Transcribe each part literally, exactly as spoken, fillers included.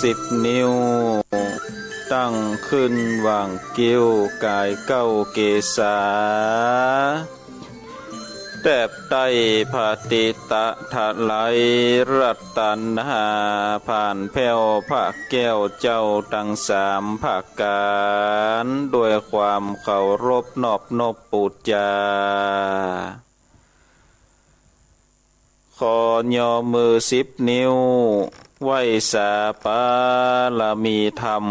สิบนิ้ว ตั้งขึ้นหว่างคิ้วก๋ายเก๊าเกศา แตบใต้ผะติตะถะไหลรัตนา ผ่านแผ้วพระแก้วเจ้าตังสามประก๋าน ด้วยความเคารพนอบนบปู๋จา ขอย่อมือสิบนิ้ว ไหว้สาบารมีธรรม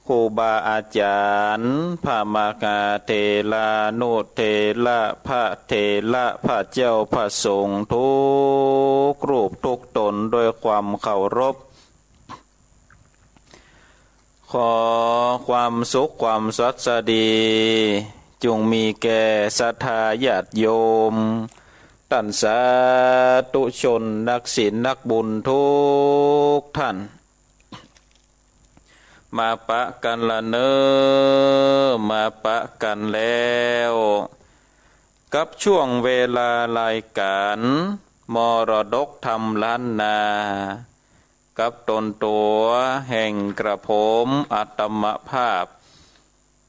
ครูบาอาจ๋ารย์ พระมหาเถรานุเถระ พระเถระ พระเจ้าพระสงฆ์ทุกรูปทุกต๋น ด้วยความเคารพ ขอความสุขความสวัสดี จุ่งมีแก่ศรัทธาญาติโยม ต้านสาธุชนนักศีลนักบุญทุกท่าน มาปะกั๋นละเน่อ มาปะกั๋นแล้ว กับช่วงเวลารายก๋านมรดกธรรมล้านนา กับต๋นตั๋วแห่งกระผมอาตมาภาพ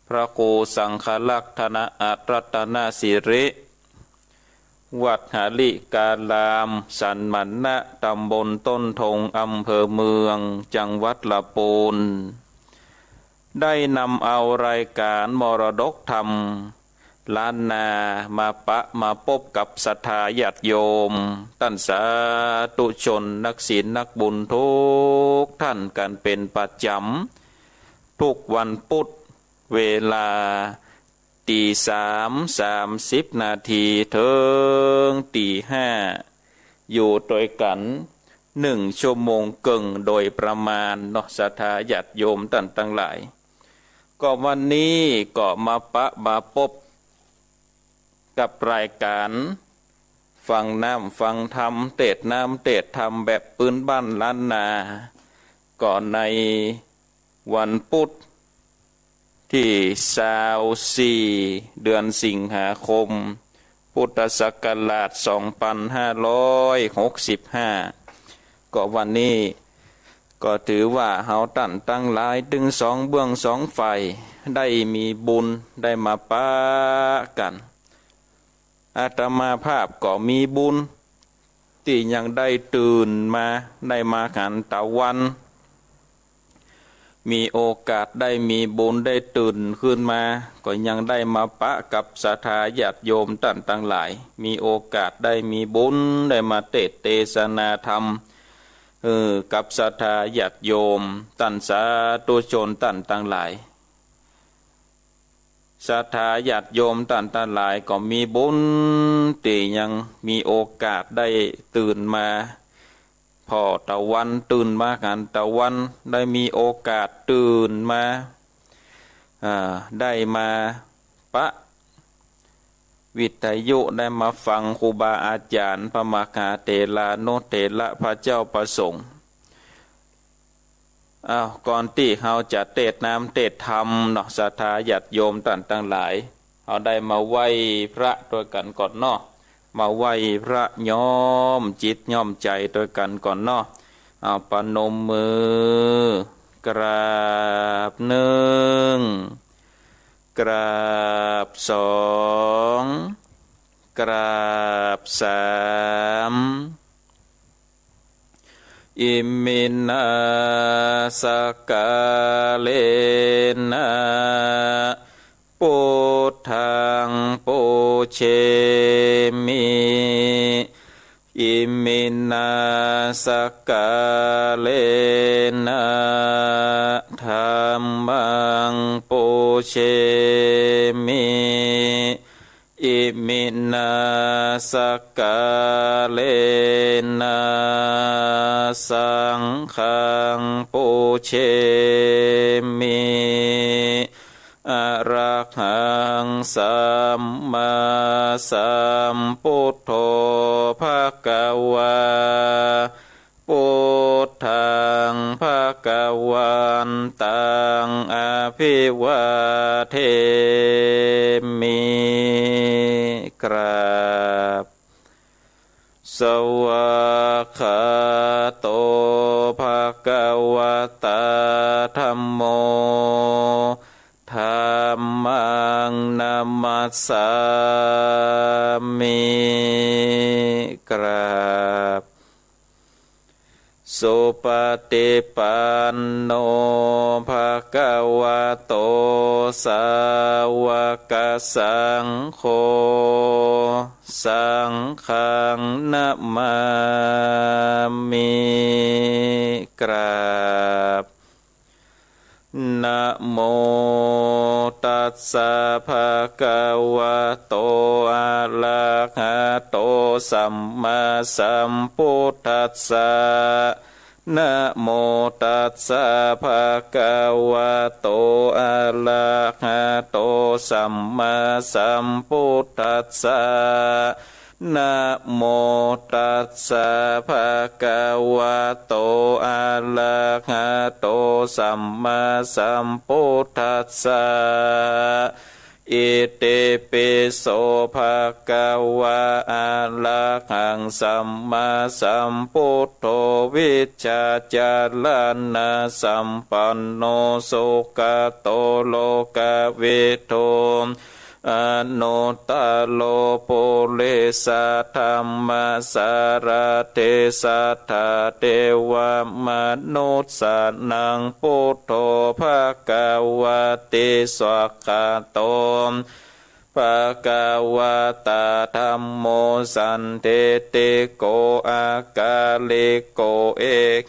พระครูสังฆรักษ์ ธนอัตรรัตนสิริ วัดหริการาม สันมณะ ตำบลต้นธง อำเภอเมือง จังหวัดละปูน ได้นำเอารายก๋านมรดกธรรม ล้านนา มาปะมาปบกับศรัทธาญาติโยม ต้านสาธุชนนักศีลนักบุญทุกท่านกั๋นเป๋นประจ๋ำ ทุกวันปุ๊ด เวลา ตี๋สาม สามสิบนาที เถิงตี๋ห้า อยู่ตวยกั๋น นึ่งชั่วโมงเกิ่งโดยประมาณเนาะ ศรัทธาญาติโยมต้านตังหลาย ก็วันนี้ก็มาปะมาปบกับรายก๋าน ฟังน้ำฟังธรรม เตสน์น้ำเตสน์ธรรมแบบปื๊นบ้านล้านนา ก็ในวันปุ๊ด ตี้ซาวสี่ เดือนสิงหาคม พุทธศักราชสองปันห้าร้อยหกสิบห้า ก็วันนี้ ก็ถือว่าเฮาต้านตังหลาย ตึงสองเบื้องสองฝ่าย ได้มีบุญ ได้มาปะกั๋น อาตมาภาพก็มีบุญ ตี้ยังได้ตื่นมา ได้มาหันต๋าวัน มีโอกาสได้มีบุญได้ตื่นขึ้นมา ก็ยังได้มาปะกับศรัทธาญาติโยมต้านตังหลาย มีโอกาสได้มีบุญได้มาเตสน์เตสนาธรรม เออ กับศรัทธาญาติโยมต้านสาธุชนต้านตังหลาย ศรัทธาญาติโยมต้านตังหลายก็มีบุญ ตี้ยังมีโอกาสได้ตื่นมา ผ่อต๋าวัน ตื่นมาหันต๋าวัน ได้มีโอกาสตื่นมา อ่า ได้มาปะวิทยุ ได้มาฟังครูบาอาจ๋ารย์ พระมหาเถรานุเถระ พระเจ้าพระสงฆ์ อ้าว ก่อนตี้เฮาจะเตสน์น้ำเตสน์ธรรมเนาะ ศรัทธาญาติโยมต้านตังหลาย เฮาได้มาไหว้พระตวยกั๋นก่อนเนาะ มาไหว้พระย้อมจิตย้อมใจ๋ตวยกั๋นก่อนเนาะ อ้าว ประนมมือ กราบนึ่ง กราบสอง กราบสาม Iminā sakkārena buddhaṃ pūjemi. Iminā sakkārena dhammaṃ pūjemi. Iminā sakkārena saṅghaṃ pūjemi. Arahaṃ sammāsambuddho bhagavā. Buddhaṃ bhagavantaṃ abhivādemi. กราบ Svākkhāto bhagavā มัสสามิ กราบ สุปฏิปันโน ภะคะวะโต สาวกสังโฆ สังฆัง นะมามิ กราบ นะโม ตัสสะ ภะคะวะโต อะระหะโต สัมมาสัมพุทธัสสะ นะโม ตัสสะ ภะคะวะโต อะระหะโต สัมมาสัมพุทธัสสะ นะโม ตัสสะ ภะคะวะโต อะระหะโต สัมมาสัมพุทธัสสะ อิติปิโส ภะคะวะ อะระหัง สัมมาสัมพุทโธ วิชชาจารณะสัมปันโน สุขะโต โลกะวิทู อนุตตะโร ปุริสะธัมมะสารถิ สัทธาเทวะมนุสสานัง พุทโธ ภะคะวะติ สวากขาโต ภะคะวะตา ธัมโม สันทิฏฐิโก อากาลิโก เอ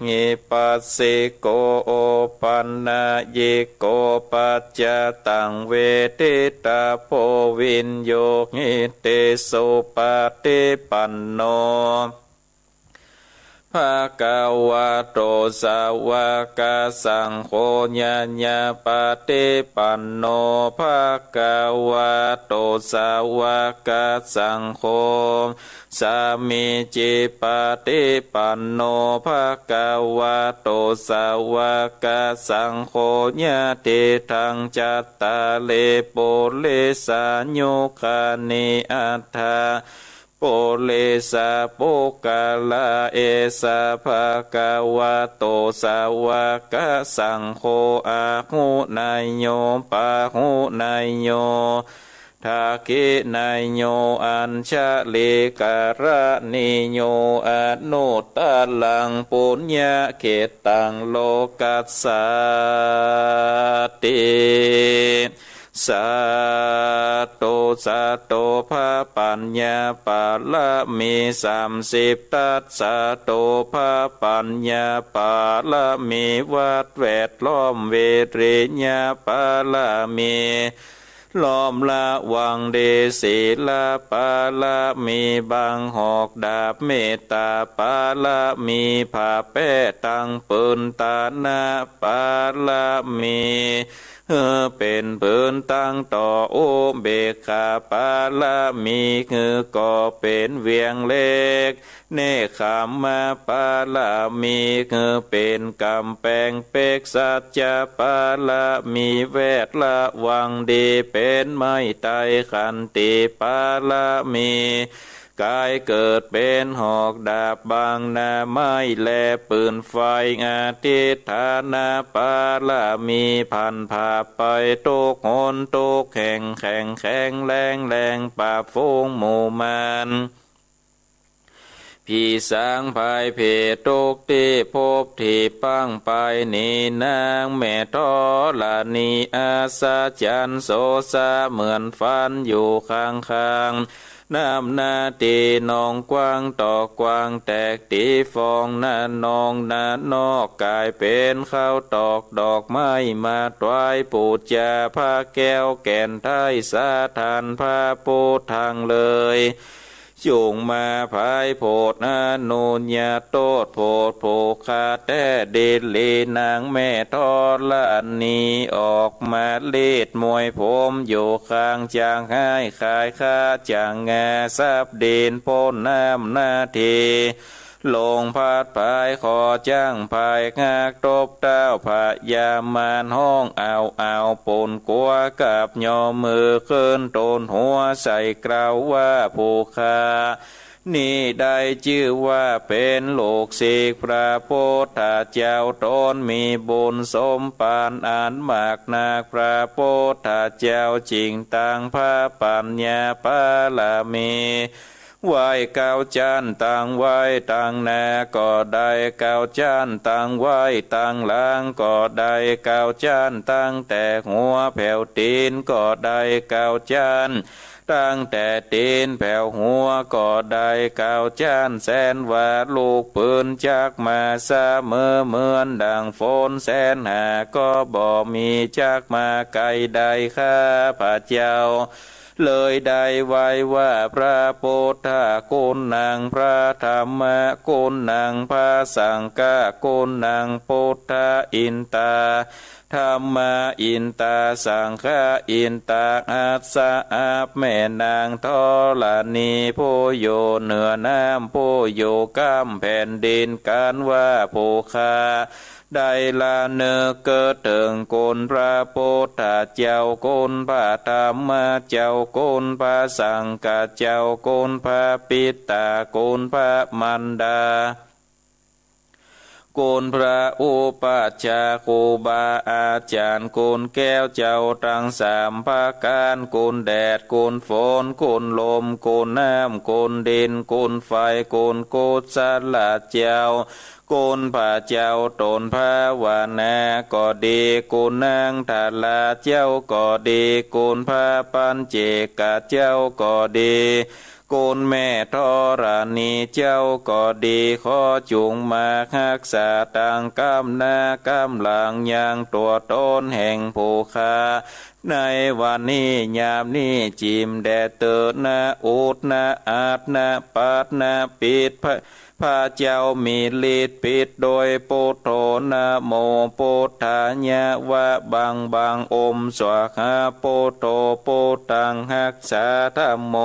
หิปัสสิโก โอปันนยิโก ปัจจตัง เวทิตาโภ วินยูหิติ สุปฏิปันโน ภะคะวะโต สาวกสังโฆ ญาญาปฏิปันโน ภะคะวะโต สาวกสังโฆ สามีจิปฏิปันโน ภะคะวะโต สาวกสังโฆ ญาติตัง จัตตาริ ปุริสายุคานิ อัตถะ ปุริสะ ปุคคละ เอสะ ภะคะวะโต สาวกสังโฆ อาหุเนยโย ปาหุเนยโย ทักขิเนยโย อัญชลีกรณีโย อนุตตะรัง ปุญญะเขตตัง โลกัสสาติ สาธุ สาธุ พระปัญญาปารมีสามสิบทัศน์ สาธุ พระปัญญาปารมี วัดแวดล้อม วิริยะปารมี ล้อมระวังดี ศีลปารมี บังหอกดาบ เมตตาปารมี ผ้าแป้ตังปืน ตานะปารมี หื้อเป๋นปืนตังต่อ อุเบกขาปารมี หื้อก่อเป๋นเวียงเหล็ก เนกขัมมะปารมี หื้อเป๋นก๋ำแปงเป๊ก สัจจะปารมี แวดระวังดี เป๋นไม้ไต้ ขันติปารมี ก๋ายเกิดเป๋นหอกดาบ บังหน้าไม้และปืนไฟ อธิฏฐานะปารมี พันผ่าไปทุกหนทุกแห่ง แข็งแข็งแรงแรง ปราบฝูงหมู่มาร ผีสางพายเพศทุกตี้ ภพตี้ปางไป นี้นางแม่ธรณี อัศจรรย์โสสะ เหมือนฝันอยู่ข้างๆ น้ำนาตี้นองกว้าง ตอกกว้างแตกตี้ฟอง นาน้องนาน้องก๋ายเป๋นข้าวตอก ดอกไม้มาถวายปู๋จา พระแก้วแก่นไท้ สถานพระพุทธังเลย จุ่งมาพายโผดอนุญาโตษ โผดผู้ข้าแต๊ดิลลี นางแม่ธรณี ออกมาลีดมวยผมอยู่ข้าง จางฮ้ายขายข้า จางงาทรัพย์ดิน ป๊นน้ำนาตี้ ลงพัดพาย ขอจ้างพายฮัก ตบเต๊าพญามาร ฮ้องเอาเอา ปูนกั๋วกับยอมือ ขึ้นโตนหัวใส่เกล้าว่า ผู้ข้า นี้ได้จื้อว่าเป๋นลูกศิษย์พระปุทธเจ้า ต๋นมีบุญสมปานอันมากนัก พระปุทธเจ้าจึงตั้งพระปัญญาบารมี ไหว้เก้าจั๊น ตั้งไว้ตังหน้าก็ได้เก้าจั๊น ตั้งไว้ตังหลังก็ได้เก้าจั๊น ตั้งแต่หัวแผวตี๋นก็ได้เก้าจั๊น ตั้งแต่ตี๋นแผวหัวก็ได้เก้าจั๊น แสนว่าลูกปืนจักมาเสมอ เหมือนดั่งฝนแสนหาก็บ่มีจักมาไกลได้ ข้าพเจ้าเลยได้ไหว้ว่า พระปุทธะกุณัง พระธัมมะกุณัง พระสังฆะกุณัง ปุทธะอินตา ธัมมาอินตา สังฆาอินตา อัสสะ อับแม่นางธรณี ผู้อยู่เหนือน้ำ ผู้อยู่ก้ำแผ่นดิน กันว่าผู้ข้าได้ระนึกเถิงคุณพระปุทธเจ้า คุณพระธัมมะเจ้า คุณพระสังฆะเจ้า คุณพระปิตตา คุณพระมารดา คุณพระอุปัชฌาย์ ครูบาอาจ๋ารย์ คุณแก้วเจ้าตังสามประก๋าน คุณแดด คุณฝน คุณลม คุณน้ำ คุณดิน คุณไฟ คุณกุศลเจ้า คุณพระเจ้าต๋นภาวนาก็ดี คุณนางธาราเจ้าก็ดี คุณพระปัญเจกเจ้าก็ดี คุณแม่ธรณีเจ้าก็ดี ขอจุ่งมาฮักษาตังก้ำหน้าก้ำหลังยังตั๋วต๋นแห่งผู้ข้า ในวันนี้ยามนี้ จิ่มแด่เต๊อะ นะอุด นะอัด นะปัด นะปิด พระ พระเจ้ามีฤทธิ์ปิดโดยปุทโธ นะโมปุทธายะ วะบังบัง โอมสวาหา ปุทโธ ปุทธังฮักษา ธัมโม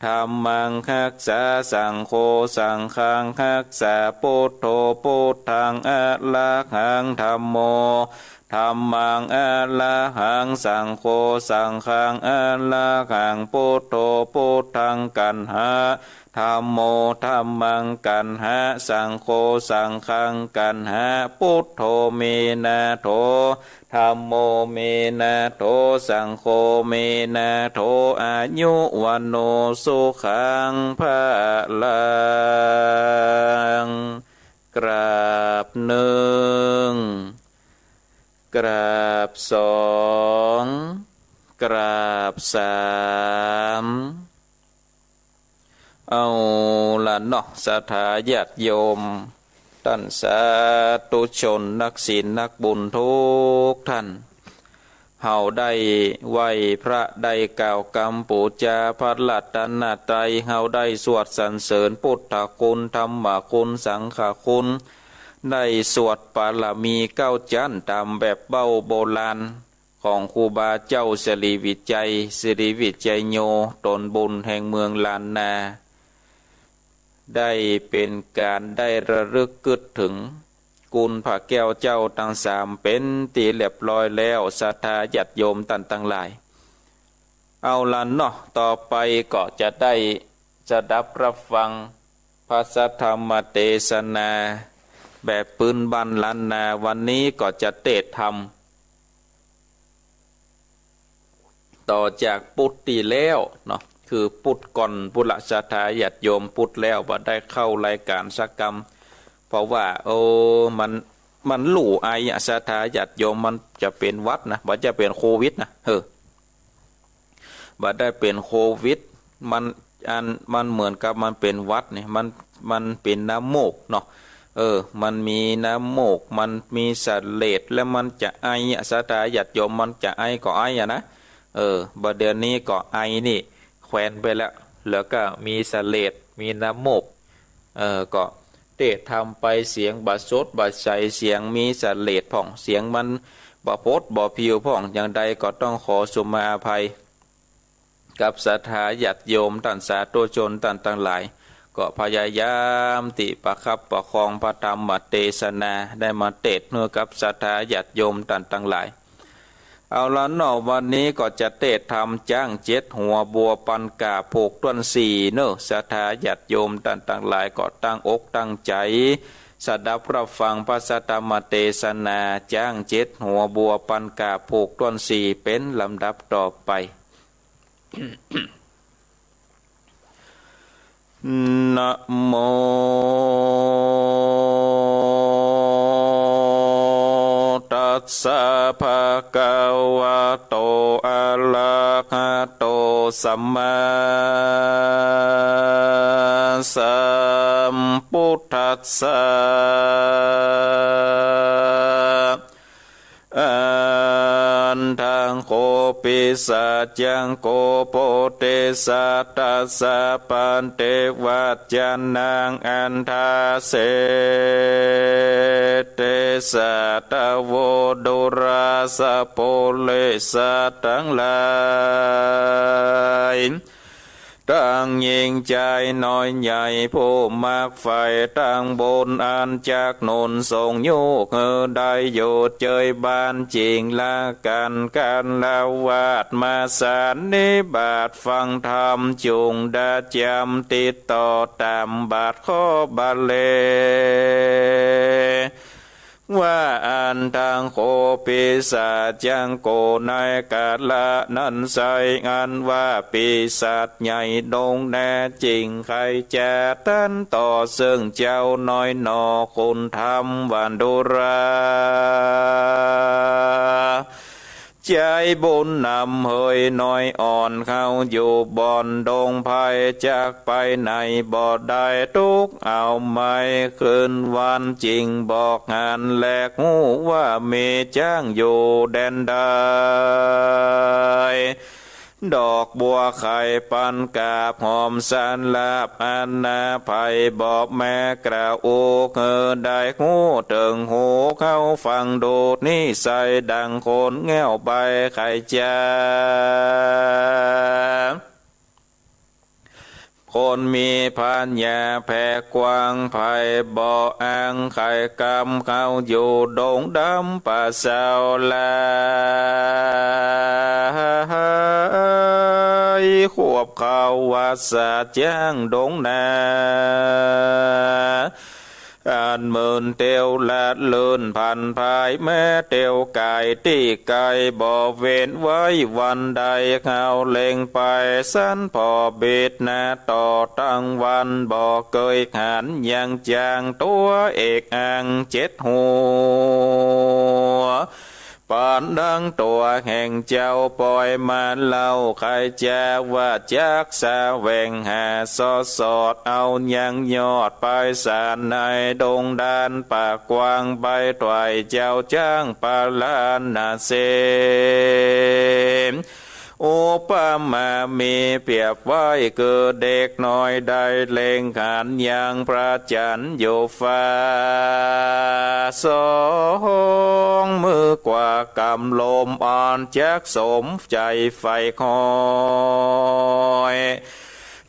ธัมมังฮักษา สังโฆ สังฆังฮักษา ปุทโธ ปุทธัง อระหัง ธัมโม ธัมมัง อระหัง สังโฆ สังฆัง อระหัง ปุทโธ ปุทธัง กัณหะ ธัมโม ธัมมัง กัณหะ สังโฆ สังฆัง กัณหะ ปุทโธ เม นะโถ ธัมโม เม นะโถ สังโฆ เม นะโถ อายุ วัณโณ สุขัง พะลัง กราบหนึ่ง กราบสอง กราบสาม เอาละเนาะ ศรัทธาญาติโยม ต้านสาธุชน นักศีลนักบุญทุกท่าน เฮาได้ไหว้พระ ได้กล่าวกำปู๋จาพระรัตนตรัย เฮาได้สวดสรรเสริญพุทธคุณ ธัมมคุณ สังฆคุณ ได้สวดปารมีเก้าจั๊น ต๋ามแบบเบ้าโบราณ ของครูบาเจ้าสิริวิชัย สิริวิชัยโย ต๋นบุญแห่งเมืองล้านนา ได้เป๋นก๋านได้ระลึกกึ๊ดเถิง คุณพระแก้วเจ้าตังสามเป๋นตี้เรียบร้อยแล้ว ศรัทธาญาติโยมต้านตังหลาย เอาละเนาะ ต่อไปก็จะได้สดับรับฟังพระสัทธรรมเตสนา แบบปื้นบ้านล้านนา วันนี้ก็จะเตสน์ธรรม ต่อจากปุตตี้แล้วเนาะ คือปุตก่อนปุ้นละ ศรัทธาญาติโยม ปุตแล้วบ่ได้เข้ารายก๋านสักกำ เพราะว่า โอ้ มัน มันหลู่ไออะ ศรัทธาญาติโยม มันจะเป๋นหวัดนะ บ่จะเป๋นโควิดนะ เออ บ่ได้เป๋นโควิด มัน อัน มันเหมือนกับมันเป๋นหวัดนี่ มัน มันเป๋นน้ำมูกเนาะ เออ มันมีน้ำมูก มันมีเสลด แล้วมันจะไออะ ศรัทธาญาติโยม มันจะไอก็ไออะนะ เออ บ่าเดี่ยวนี้ก็ไอนี่แควนไปแล้ว แล้วก็มีเสลด มีน้ำมูก เออ ก็เตสน์ธรรมไป เสียงบ่สดบ่ใส เสียงมีเสลดพ่อง เสียงมันบ่พดบ่ผิวพ่อง อย่างใดก็ต้องขอสุมาอภัย กับศรัทธาญาติโยมต้านสาธุชนต้านตังหลาย ก็พยายามตี้ประคับประคองพระธรรมเตสนา ได้มาเตสน์หื้อกับศรัทธาญาติโยมต้านตังหลาย เอาละเนาะ วันนี้ก็จะเตศน์ธรรมจ๊างเจ็ดหัวบัวปันก้าผูกต้วนสี่เนาะ ศรัทธาญาติโยมต้านตังหลายก็ตั้งอกตั้งใจ๋ สดับรับฟังพระสัทธรรมเตสนา จ๊างเจ็ดหัวบัวปันก้าผูกต้วนสี่ เป๋นลำดับต่อไป นะโม ตัสสะ ภะคะวะโต อะระหะโต สัมมาสัมพุทธัสสะ อัฏฐัง โข ปิศาจัง โข โพธิสัตถัสสะ ปะติวัจจะนัง อัฏฐา เส เท สะ ทะ โว ดุรา สะ ปุริสะตังหลาย ตังยิ่งใจ๋น้อยใหญ่ ผู้มักใฝ่ตังบุญอันจักหนุนส่งยุหื้อได้อยู่เจยบ้านจิ่งละกั๋น ฆราวาสมาสันนิบาตฟังธรรม จุ่งดาจำติดต่อต๋ามบาทข้อบัลเล ว่า อัฏฐัง โข ปิศาจัง โข ในกาละนั้นไซร้ อันว่าปีศาจใหญ่ดงนาจิ่งใค่จะตันต่อเซิ่งเจ้าน้อยหนอ คุณธรรมว่า ดุรา ใจ๋บุญนำเหยน้อยอ่อน เข้าอยู่บ่อนดงไพร จักไปไหนบ่ได้ ตุ๊กเอาไม้คืนวัน จิ่งบอกหันแลกฮู้ว่า มีจ๊างอยู่แดนใด ดอกบัวไข่ปันกาบ หอมสาลาบอนาภัย บ่แม้กระอุกหื้อได้ฮู้เถิงหู เข้าฟังดูนิสัย ดังคนแง้วใบ้ไข่จะ คนมีปัญญาแผ่กว้างไพร่ บ่อ้างไข่กำ เข้าอยู่ดงดำป่าเซาลา ขวบเข้าวัดสาจ๊างดงนา อันเมินเตียวละเลินผันพาย แม้เตียวก๋ายตี้ไก๋ บ่เว้นไว้วันใด เข้าเล็งไปสันพ่อบิดนา ต่อตังวันบ่เกยหัน ยังจางตั๋วเอกอังเจ็ดหัว ปานดังตั๋วแห่งเจ้าปอยมาเล่า ใครจะว่าจักแสวงหา สอดสอดเอายังยอดไปสาร ในดงดานป่ากว้าง ไปถ้วยเจ้าจ๊างปาราณสี อุปมามีเปรียบไว้ คือเด็กน้อยได้เล็งหันยังพระจันทร์อยู่ฟ้า สองมือกว่ากำลมอ่อน จักสมใจ๋ใฝ่คอย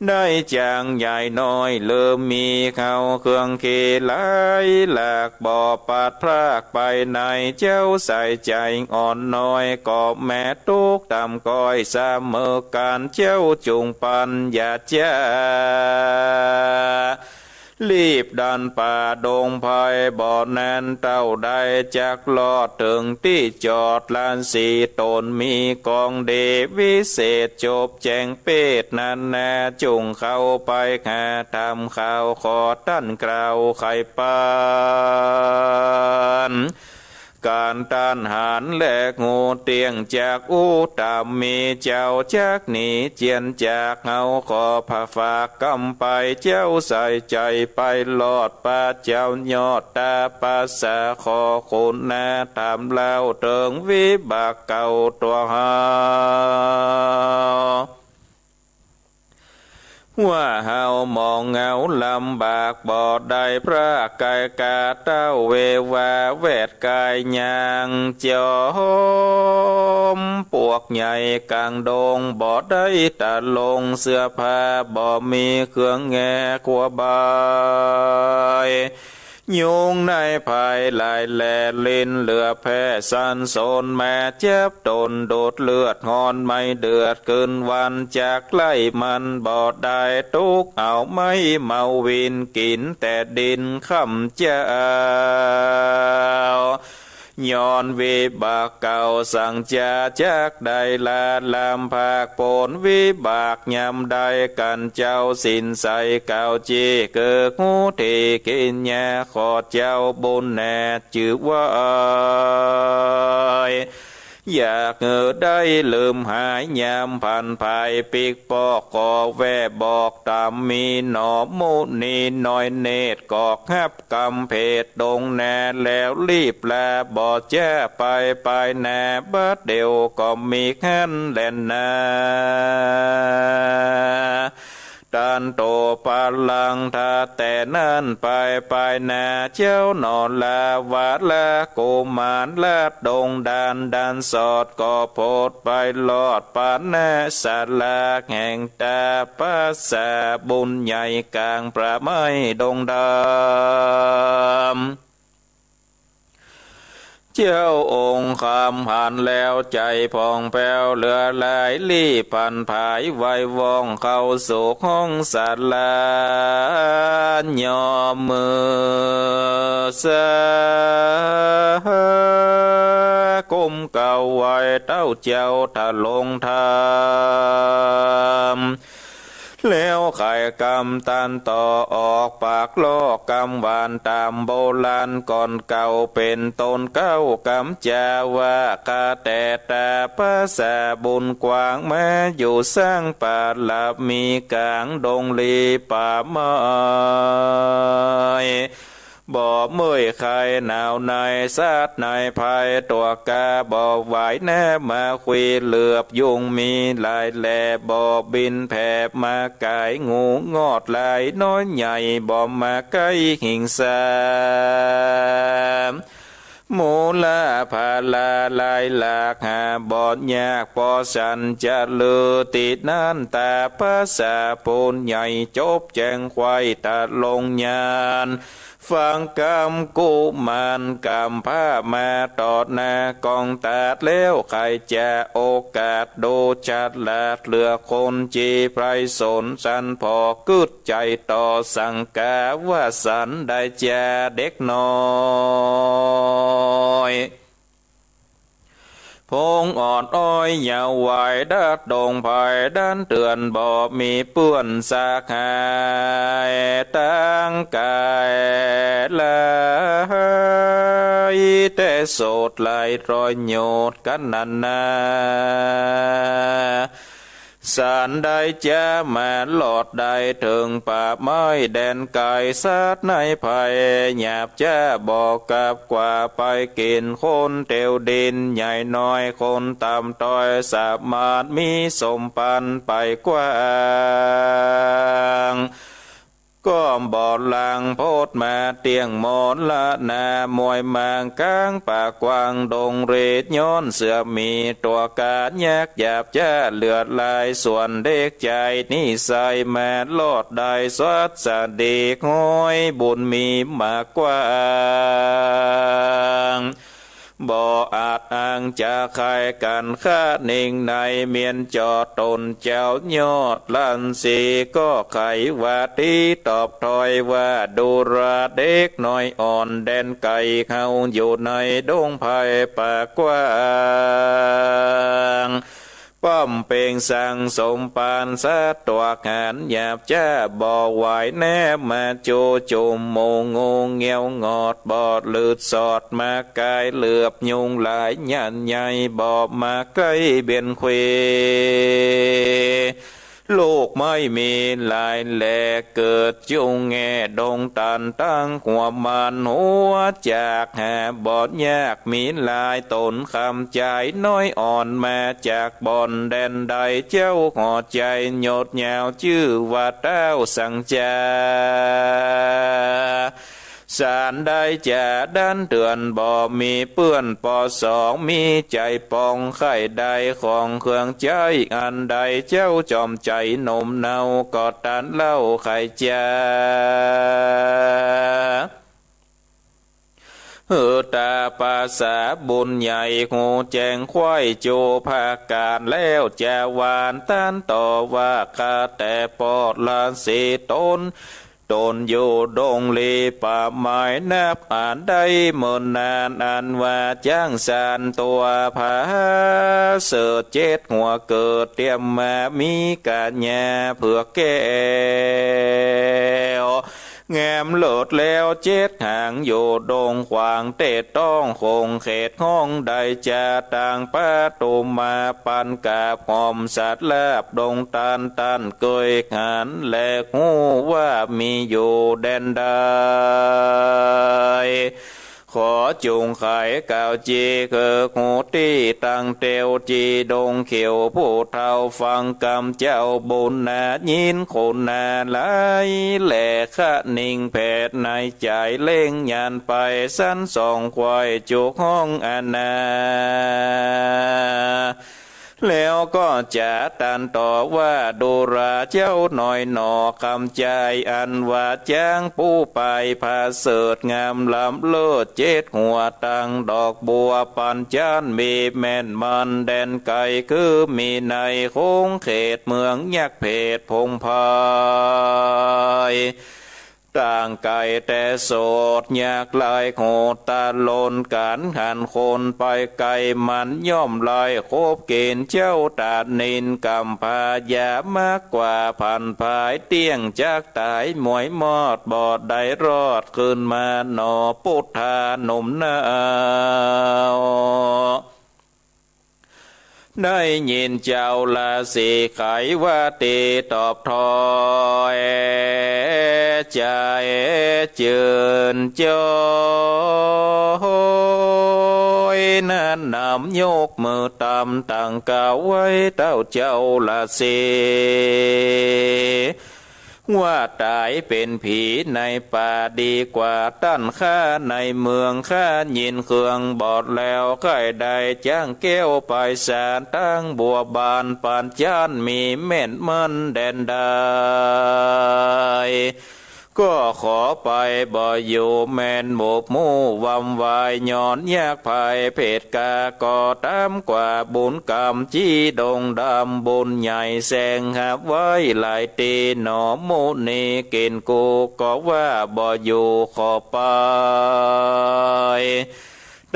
ได้จ๊างใหญ่น้อยเริ่มมีเข้า เครื่องเคหลายหลาก บ่ปัดพรากไปไหน เจ้าใส่ใจ๋อ่อนน้อย ก็แม้ตุ๊กต่ำก้อยเสมอกั๋น เจ้าจุ่งปัญญาจ๊า รีบดันป่าดงไพร่ บ่นานเต้าใด จักลอดเถิงตี้จอด ราศีต๋นมีกองดี วิเศษจบแจ้งเปรตนานา จุ่งเข้าไปหาถามข่าว ขอต้านกล่าวไขปัน ก๋านต้านหันแลฮู้เตี้ยงจากอุตตมีเจ้า จักหนีเจียนจากเฮา ขอผะฝากกำไป เจ้าใส่ใจ๋ไปลอด พระเจ้ายอดตาปาสา ขอคุณนาถามเล่าเถิงวิบากเก่าตั๋วเฮา ว่าเฮามองเหงาลำบาก บ่ได้พระไกลกา เต้าเววาแวดกายย่างจอม ปวกใหญ่ก๋างดง บ่ได้ตะลงเสื้อผ้า บ่มีเครื่องแงครัวบาย ยุงในไพรหลายแล ลิ้นเหลือแผลสันสน มาจับตนดูดเลือดฮ้อน ไหม้เดือดคืนวัน จักไล่มันบ่ได้ ตุ๊กเอาไม้เมาวิน กิ๋นแต่ดินค่ำเจ๊า ย้อนวิบากเก่าสังจา จักได้ละลำพาก ผลวิบากยามใด กั๋นเจ้าศีลใส เก่าจี้เกิกหู ตี้กิ๋นยา ขอเจ้าบุญแน่ จื้อไหว้ อยากหื้อได้ลืมหาย ยามผันผายปิ๊กปอก ขอแว่บอกต๋ามมีหนอ มุนีน้อยเนตร กอกฮับ กำเพ็ดดงแน่ แล้วรีบลา บ่จะไป ไปนา บัดเดี่ยวก็มีหั้นแลนา ตันโตปะลังทา แต่นั้นไป ไปนา เจ้าหนอลาวาละกุมาร ลัดดงดาน ดานสอดก็โผดไปรอด ปะนาสาราแห่งตาปัสสาบุญใหญ่ ก๋างป่าไม้ดงดำ เจ้าองค์คำหันแล้ว ใจ๋ผ่องแผ้วเหลือหลาย รีบผันผายไวว่อง เข้าสู่ห้องสารา ย่อมือสา ก้มเกล้าไหว้เต้าเจ้าทรงธรรม แล้วไขกำตันต่อออกปากลอกกำหวานต๋ามโบราณก่อนเก่า เป๋นต้นเกล้ากำจาว่า ข้าแต่ตาปัสสาบุญกว้าง มาอยู่สร้างปารมีก๋างดงลีป่าไม้ บ่เมื่อยไข้หนาวในสัตว์ในภัย ตั๋วก้าบ่ไหวแน่มาคุยเหลือบยุงมีหลายแล บ่บินแผ่มาก๋าย งูงอดหลายน้อยใหญ่ บ่มาใก้หิงสา มูลาผาลาหลายหลากหาบ่ยาก ปอสันจะลือตี้นั้น ตาปัสสาปูนใหญ่จบแจ้งไขว้ตะลงญาณ ฟังกำกุมารกำพร้ามาต่อหน้ากองตาดแล้ว ใค่จะโอกาสดูฉลาดเหลือคน จี้ใผสนสันผ่อกึ๊ดใจ๋ต่อสังกาว่าสันใดจาเด็กน้อย พงอ่อนอ้อยเยาว์วัย ดัดดงไพรดันเถื่อน บ่มีเปื้อนสาหาย ตังก๋ายหลาย แต่โสดหลายรอยโยดกั๋นนั้นนา สันใดจะมารอดได้เถิงป่าไม้แดนไก๋ สัตว์ในไพรหยาบจ้าบ่กลับ กว่าไปกิ๋นคนเตียวดิน ใหญ่น้อยคนต่ำต้อย สามารถมีสมปันไปกว้าง ก็บ่หลั่งโพดมาเตี้ยงมรณะ มวยมางก๋างป่ากว้างดงเรศ ย้อนเสื่อมมีตั๋วก๋าน ยากหยาบจ้าเลือดหลาย ส่วนเด็กใจ๋นิสัยมารอดได้ สัตย์สะดีห้อยบุญมีมากกว้าง บ่อาจอ้างจะใค่กั๋น ข้านิ่งในเมียนจอดต๋นเจ้ายอดลันสี ก็ใค่ว่าตี้ตอบถ้อยว่า ดูราเด็กน้อยอ่อนแดนไก๋ เฮาอยู่ในดงไพรป่ากว้าง ป้อมเป่งสั่งสมปันสัตว์ตั๋วก๋าน หยาบจ้าบ่ไหวแน่มา จูจุ่มหมู่งูเงี้ยวงอด บ่หลืดสอดมาก๋ายเหลือบยุงหลาย ยันใหญ่บ่มาใก้เบียนเคว ลูกไม้มีหลายแหล่เกิดจุ่งแง่ดงตัน ตั้งหัวมันหัวจากหาบ่ยาก มีหลายต๋นคำจ๋ายน้อยอ่อน มาจากบ่อนแดนใด เจ้าหัวใจ๋หยดยาวจื้อว่าต้าวสังจา สันใดจะดันเถื่อนบ่มีเปื้อน ปอสองมีใจ๋ปอง ใค่ได้ของเครื่องใจ๊อันใด เจ้าจอมใจ๋หนมเนา ก็ตันเล่าใค่จา หื้อต๋าปาสาบุญใหญ่ ฮูแจ้งไขว้จู๋ผะก๋านแล้ว จะหวานตันต่อว่า ข้าแต่ป้อราศีต๋น ต๋นอยู่ดงลีป่าไม้นับอันได้เมินนาน อันว่าจ๊างสันตั๋วผาเสริฐเจ็ดหัว เกิดเตียมมามีกัญญาเผือกแก้ว งามเลิศแล้วเจ็ดหาง อยู่ดงขวางเตดต้องคงเขตห้อง ได้จาตางปะตูมาปันกาบหอมสัตว์ลาบดงตาน ตันเกยหันแลฮู้ว่ามีอยู่แดนใด ขอจุ่งไขกล่าวจี๋ คือฮูตี้ตังเตียว จี๋ดงเขียวผู้เฒ่าฟังกำเจ้าบุญนา ยินคนนาหลายแล คะนิงแผดในใจ๋เล็งยานไป สันส่องไขว้จุกห้องอาณา แล้วก็จะตันต่อว่า ดูราเจ้าน้อยหนอ กำจายอันว่าจ๊างผู้ไปผาเสริฐงามล้ำเลิศเจ็ดหัว ตังดอกบัวปัญจานมีแม่นมันแดนไกล คือมีในคงเขตเมืองยักษ์เผดพงไพร ต่างไกลแต่โสด ยากหลายโหดตะลน ก๋านหันคนไปไกล มันย่อมไล่คบเกณฑ์เจ้าตานิน กำพร้ายามากกว่าผันผาย เตี้ยงจักต๋ายมวยมอด บ่ได้รอดคืนมาหนอ ปุทธาหนุ่มหนาว ได้ยินเจ้าราศีไขวาตีตอบถ้อย ใจ๋จืนจอย นั้นนำยกมือตำตังกล่าวไหว้เต้าเจ้าราศี ว่าต๋ายเป๋นผีในป่าดีกว่าต้านข้าในเมือง ข้ายินเครื่องบอดแล้ว ใค่ได้จ๊างแก้วไปสานตังบัวบานปัญจานมีแม่นมันแดนใด ก็ขอไปบ่อยู่แม่นหมกหมู่วำวาย ย้อนยากภัยเผดกา ก็ต๋ามกว่าบุญกรรม จี๋ดงดำบุญใหญ่ แสงหาบไว้หลายตี้หนอ มุนีกิ๋นกูก็ว่าบ่อยู่ขอไป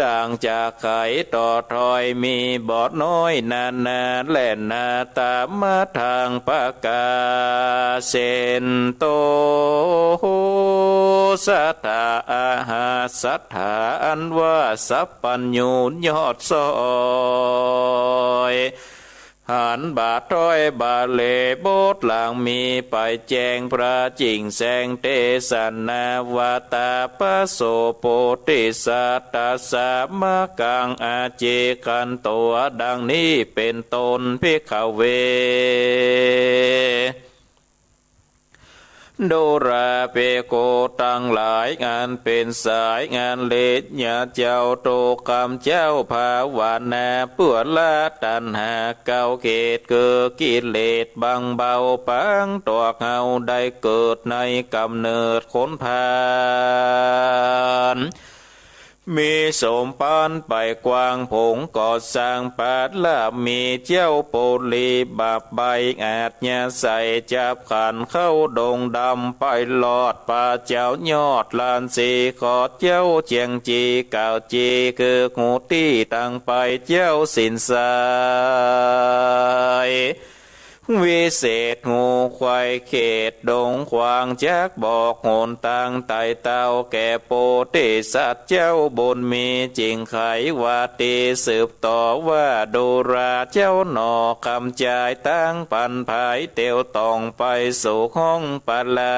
ต่างจากไขต่อถ้อยมีบอดน้อยนานา แล่นหน้าต๋ามมาทางปากา เส้นโต สัตถาอาหารสัตถา อันว่าสัพพัญญูยอดซอย หันบ่าถ้อยบ่าเหล่บทหลังมีไปแจ้งพระจิ่งแสงเตสนา วาตาปโสโพธิสัตตสามากังอาเจขันตัว ดังนี้เป๋นต้น ภิกขเว ดูราภิกขุตังหลาย อันเป๋นสายอันฤทธิ์ยาเจ้า ตุ๊กกำเจ้าภาวนา เปื้อละตัณหาเก้าเขต คือกิเลสบางเบา ปางตวกเฮาได้เกิดในก๋ำเนิดคนพาล มีสมภารไปกว้าง ผงก่อสร้างบารมี เจ้าปุรีบาปใบ้อาชญาใส จับขันเข้าดงดำ ไปรอดป่าเจ้ายอดลานสี ขอเจ้าเจียงจีกล่าวจี คือฮูตี้ตังไปเจ้าสินทราย วิเศษฮูไขว่เขตดงขวาง จักบอกหนตางไต่เต้า แก่โพธิสัตว์เจ้าบุญมี จิ่งไขวาตีสืบต่อว่า ดูราเจ้าหนอกำจายตังปันภาย เตียวต่องไปสู่ห้องปลา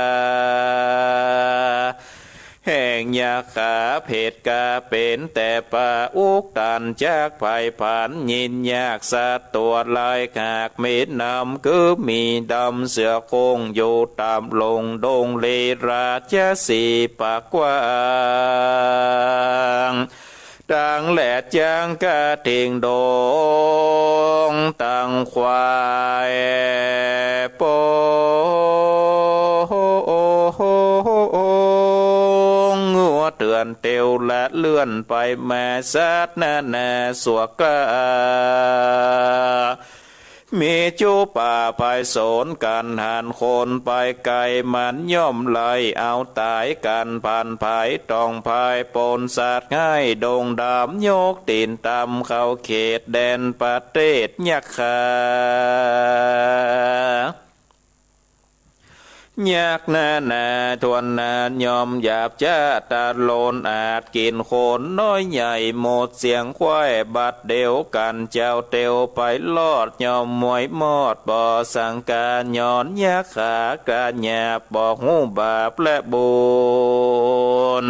แห่งยักขาเผดกาเป๋นแต่ป่าอุกตันจักไผผัน ยินยากสัตว์ตั๋วลายหากมีนำ คือหมีดำเสือโคร่งอยู่ต๋ามลงดงลีราชสีห์ปากกว้าง ตังแหลดจังกะเท็งดงตังควายปง งัวเถื่อ เตียวละเลื่อนไปมาสัตว์นานาสัวกล้า มีจุป่าไพศาลกั๋นหันคนไปไก๋ มันย่อมไล่เอาต๋ายกั๋น ผลันไพต้องไพปนสัตว์ฮ้าย ดงดำยกตี๋นต่ำเข้าเขตแดนประเทศยักขา ยักษ์นานาถ้วนหน้าย่อมหยาบจ๊าตะโลน อาจกิ๋นคนน้อยใหญ่หมดเสี้ยงควาย บัดเดียวกั๋นเจ้าเตียวไปรอด ย่อมมวยมอดบ่สังกา ย้อนยักขาก๋าหยาบ บ่ฮู้บาปและบุญ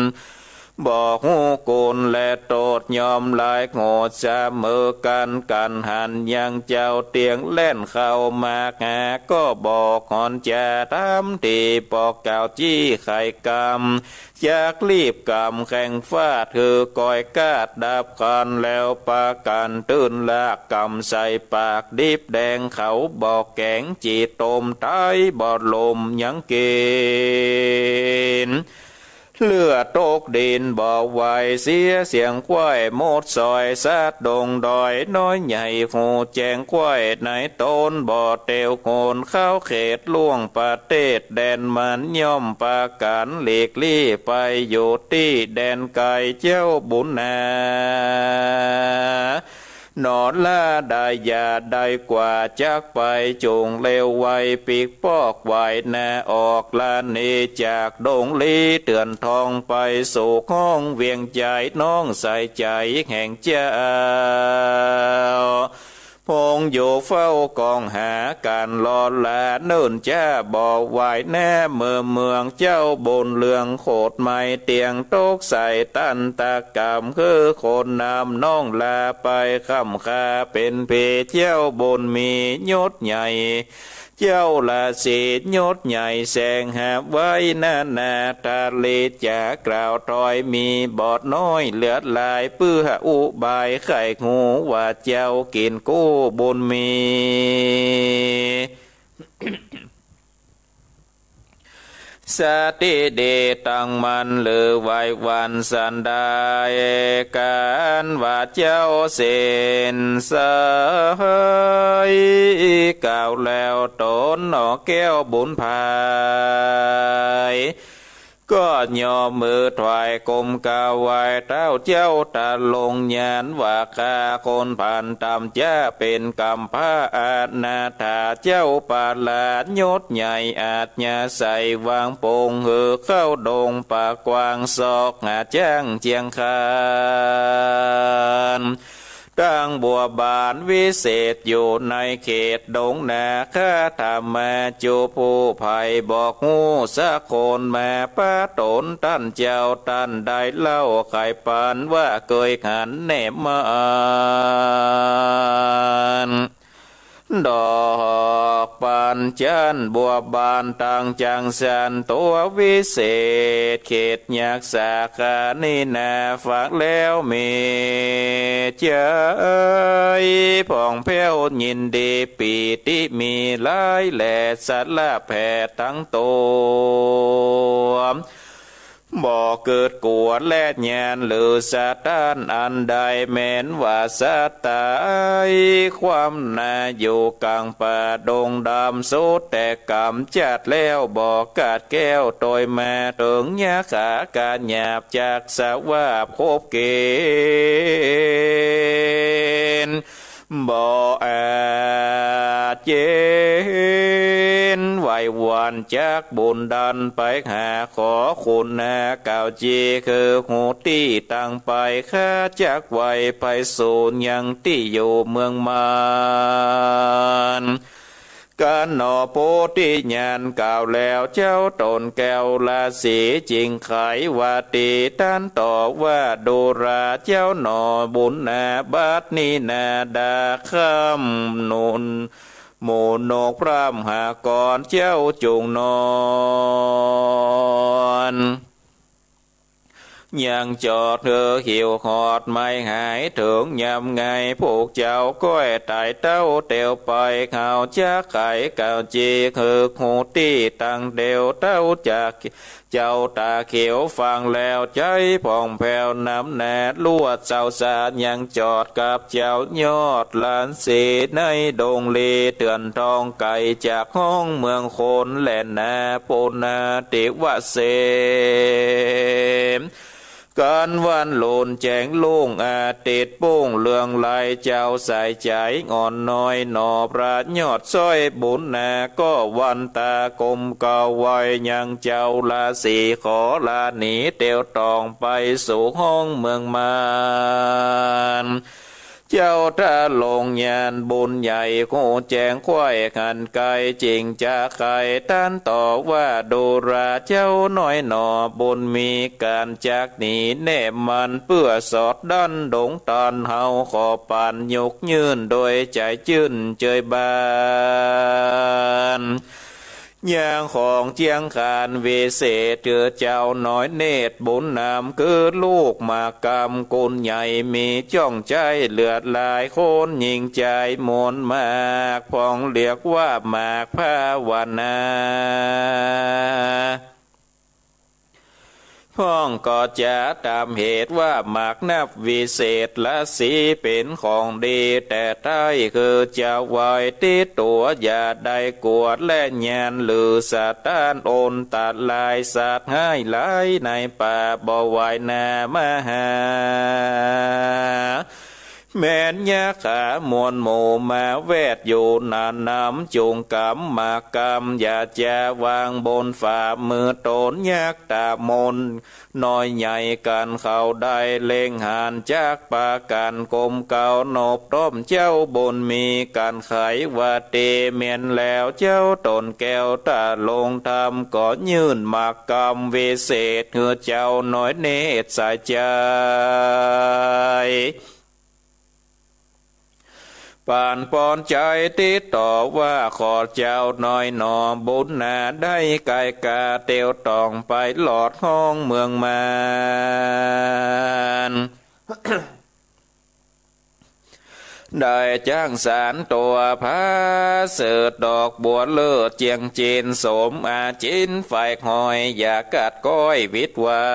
บ่ฮู้กุณและโต้ษ ย่อมหลายโหดเสมอกั๋น กั๋นหันยังเจ้าเตียงแล่นเข้ามาหา ก็บอกหอนจาถามตี้ บอกกล่าวจี้ไขกำ จักรีบกำแข้งฟาด หื้อก้อยกาดดับคัน แล้วปากั๋นตื่นลากกำใส่ปาก ดิบแดงเขาบอกแก๋ง จีตมต๋ายบ่ลมยังกิ๋น เลือดตกดินบ่ไหว เสียเสี้ยงควายหมดซอย สัตว์ดงดอยน้อยใหญ่ฮู้แจ้งควายในต๋น บ่เตียวโหนเข้าเขตล่วงประเทศแดน มันย่อมปากั๋นหลีกลี้ไปอยู่ตี้แดนไก๋ เจ้าบุญนา หนอละได้อย่าได้กว่า จักไปจุ่งเลวไว ปิ๊กปอกไหวนาออกละหนีจากดงลี้ เตื้อนทองไปสู่ห้องเวียงใจ๋ น้องใส่ใจ๋แห่งเจ้า พงอยู่เฝ้ากองหาก๋านลอลา เนิ่นจ๊าบ่ไหวนา เมือเมืองเจ้าบุญเรืองโขดไม้เตียง ตกใส่ตันตะกำ คือคนนำน้องลาไป ค่ำคาเป๋นเพเจ้าบุญมียศใหญ่ เจ้าราศียศใหญ่แสงหาไว้นานา ทะเลจ๋ากล่าวถอยมีบอดน้อยเหลือหลาย เปื้ออุบายใค่ฮู้ว่าเจ้ากิ๋นกู้บุญมี สติดีตั้งมั่น หรือไหวหวั่นสันใด ก๋านว่าเจ้าเส้นสาย กล่าวแล้วต๋นหนอแก้วบุญภาย ก็ย่อมือถวายก้มกราบไหว้เท้าเจ้าตะลง ญาณว่าข้าคนพาลต่ำจ๊าเป๋นกำพร้าอนาถา เจ้าประหลาดยศใหญ่อาชญาใส วางปงหื้อเข้าดงป่ากว้าง ซอกหาจ๊างเจียงคาน ตั้งบัวบานวิเศษอยู่ในเขตดงนา ข้าธรรมาจุผู้ใฝ่บอกฮู้สักคน มาปะตนต้านเจ้าต้านได้เล่า ใค่ปานว่าเกยหันแนมมาน ดอกปานจันทร์บัวบานตั้งจังสันตัววิเศษ เขตยักษาคานินา ฟังแล้วมีใจ๋ผ่องแผ้วยินดี ปีติมีหลายแลสรรพแผดตังตั๋ว บ่เกิดกั๋วและยานหรือสะต้านอันใด แม้นว่าสัตว์ต๋าย ความนาอยู่ก๋างป่าดงดำ สุดแต่ก๋ำจัดแล้วบ่ขาดแคล้ว ตวยมาเถิงยักขากาหยาบ จักสวาบคบเกณฑ์ บ่อาจเย็นไหวหวั่น จักบุญดันไปหา ขอคุณนาเก่าจีคือฮูตี้ตังไป ข้าจักไหวไปสูนยังตี้อยู่เมืองมาร ก๋านหนอโพธิญาณกล่าวแล้ว เจ้าต๋นแก้วราศีจึงไขว่า ตี้ต้านตอบว่า ดูราเจ้าหนอบุญนา บัดนี้นาดาค่ำนุน หมู่นกพร่ำหากร เจ้าจุ่งนอน ยังจอดหื้อหิ้วฮอด ไม่หายเถิงยามไง พวกเจ้าก้อยไต่เต้าเตียวไป เขาจักไขเก่าจี หื้อฮู้ตี้ตังเตียว เต้าจัก เจ้าต๋าเขียวฟังแล้ว ใจ๋ผ่องแผ้วนำหน้า ลวดเสาสานยังจอดกับเจ้ายอดราศี ในดงลีเถื่อนทอง ไก๋จากฮ้องเมืองคนแลนา ปุณณาติวเส กันวันโลนแจ้งลุ่ง อาทิตย์ปุ้งเรืองไล เจ้าใส่ใจ๋อ่อนน้อยหนอ พระยอดซ้อยบุญนา ก็วันต๋ากรมเกล้าไหว้ยังเจ้าราศี ขอลาหนีเตียวต่องไปสู่ฮ้องเมืองมาร เจ้าทรงญาณบุญใหญ่ ฮู้แจ้งไขว่หันไกล จึงจะไขตันต่อว่า ดูราเจ้าน้อยหนอ บุญมีก๋านจักหนีแน่มัน เปื้อสอดดั้นดงตาน เฮาขอปานยกยื่น โดยใจ๋จื้นเจยบาน ยังของเจียงคานวิเศษ เตื้อเจ้าน้อยเนตรบุญนำ คือลูกหมากกำกุลใหญ่ มีจ้องใจ๊เลือดหลาย คนหญิงจายมวลมาก พ่องเรียกว่าหมากภาวนา พ่องก็จะต๋ามเหตุว่าหมากนับวิเศษ ราศีเป๋นของดีแต่ใต้ คือจะไหว้ติดตั๋ว อย่าได้กวดและญาณ หรือสะต้านอันตราย สัตว์ฮ้ายหลายในป่า บ่ไหวหน้ามาหา แม้นยักขามวลหมู่มาแวดอยู่หนาหนำ จุ่งก๋ำหมากกำ อย่าจะวางบนฝ่ามือต๋น ยักต๋ามนน้อยใหญ่กั๋น เขาได้เล็งหันจักปากั๋น กรมเกล้านบต้อมเจ้าบุญมี กั๋นไขว่าตี้แม้นแล้ว เจ้าต๋นแก้วต๋าลงธรรม ก็ยื่นหมากกำวิเศษ หื้อเจ้าน้อยเนตรใส่ใจ๋ ปานปอนใจ๋ติดต่อว่า ขอเจ้าน้อยหนอ บุญนาได้ไก๋ก๋า เตียวต่องไปหลอดฮ้องเมืองมาร ได้จั้งสานตั๋วผาเสดิดอกบัวเลิศ เจียงจีนสมอาจิน ไฟหอยอย่ากัดก้อยวิดวา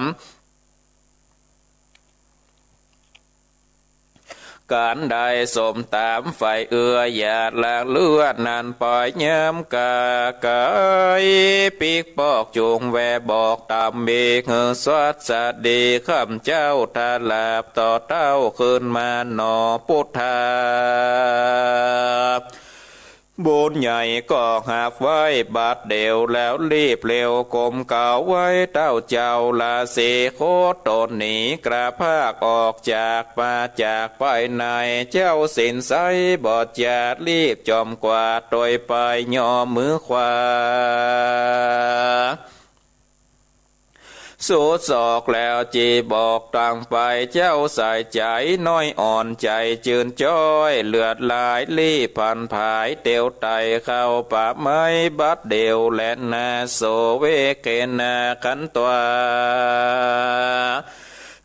ม ก๋านได้สมต๋ามไฟเอื้อ อย่าละเลือนั้นไปย้ำกาไก๋ ปิ๊กปอกจุ่งแวบอกต๋ามเบก หื้อสวัสดี ข้าพเจ้าทราบต่อเต้าคืนมาหนอ ปุทธา บุญใหญ่ก็ฮับไว้บัดเดี่ยว แล้วรีบเร็วกรมเกล้าไหว้เต้าเจ้าราศี โคตนหนีกระพากออกจากป่าจากไปใน เจ้าสินไซบ่จะรีบจอมกวาด โตยไปย่อมือขวา สุดศอกแล้วจีบอกตังไป เจ้าใส่ใจ๋น้อยอ่อนใจ๋จืนจ้อย เลือดหลายรีบพันผาย เตียวไต่เข้าป่าไม้บัดเดี่ยวแลนา โสเวเกนาขันตวา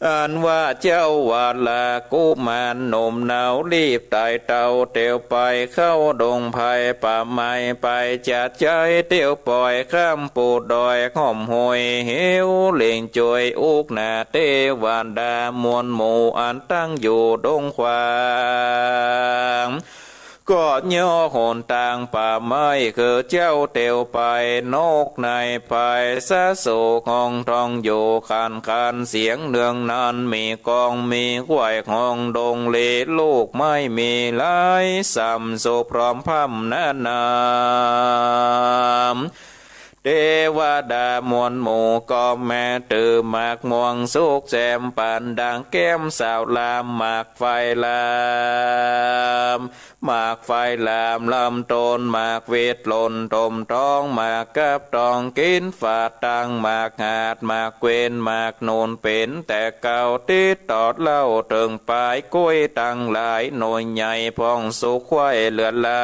อันว่าเจ้าวาลากุมารหนุ่มเนารีบไต่เต้าเตียวไป เข้าดงไพรป่าไม้ไป จะใจ๋เตียวปอยข้ามปูดอย ห้อมห้วยเหว เล็งจ้วยอุกนาเตวดามวลหมู่ อันตั้งอยู่ดงขวาง ก็ย่อหนตางป่าไม้ คือเจ้าเตียวไปนอกในไพร สะโสกห้องท่องอยู่ขันขัน เสียงเนืองนั้นมีก้องมีไหว้ห้อง ดงลีลูกไม้มีหลาย ส่ำสุพร้อมพร่ำนานาม เตวดามวลหมู่ก็แม้ ตื่อหมากม่วงสุกแจ่ม ปานดังแก้มสาวลาม หมากไฟลาม หมากไฟลามลำต้น หมากวิดหล่นตมท้อง หมากกับตองกิ๋นฝาดตัง หมากหาด หมากเกวน หมากหนุน เป๋นแต่เก่า ติดตอดเล่าเถิงปาย ก๊วยตังหลายหน่วยใหญ่ พ่องสุกไขว่เลือดหลา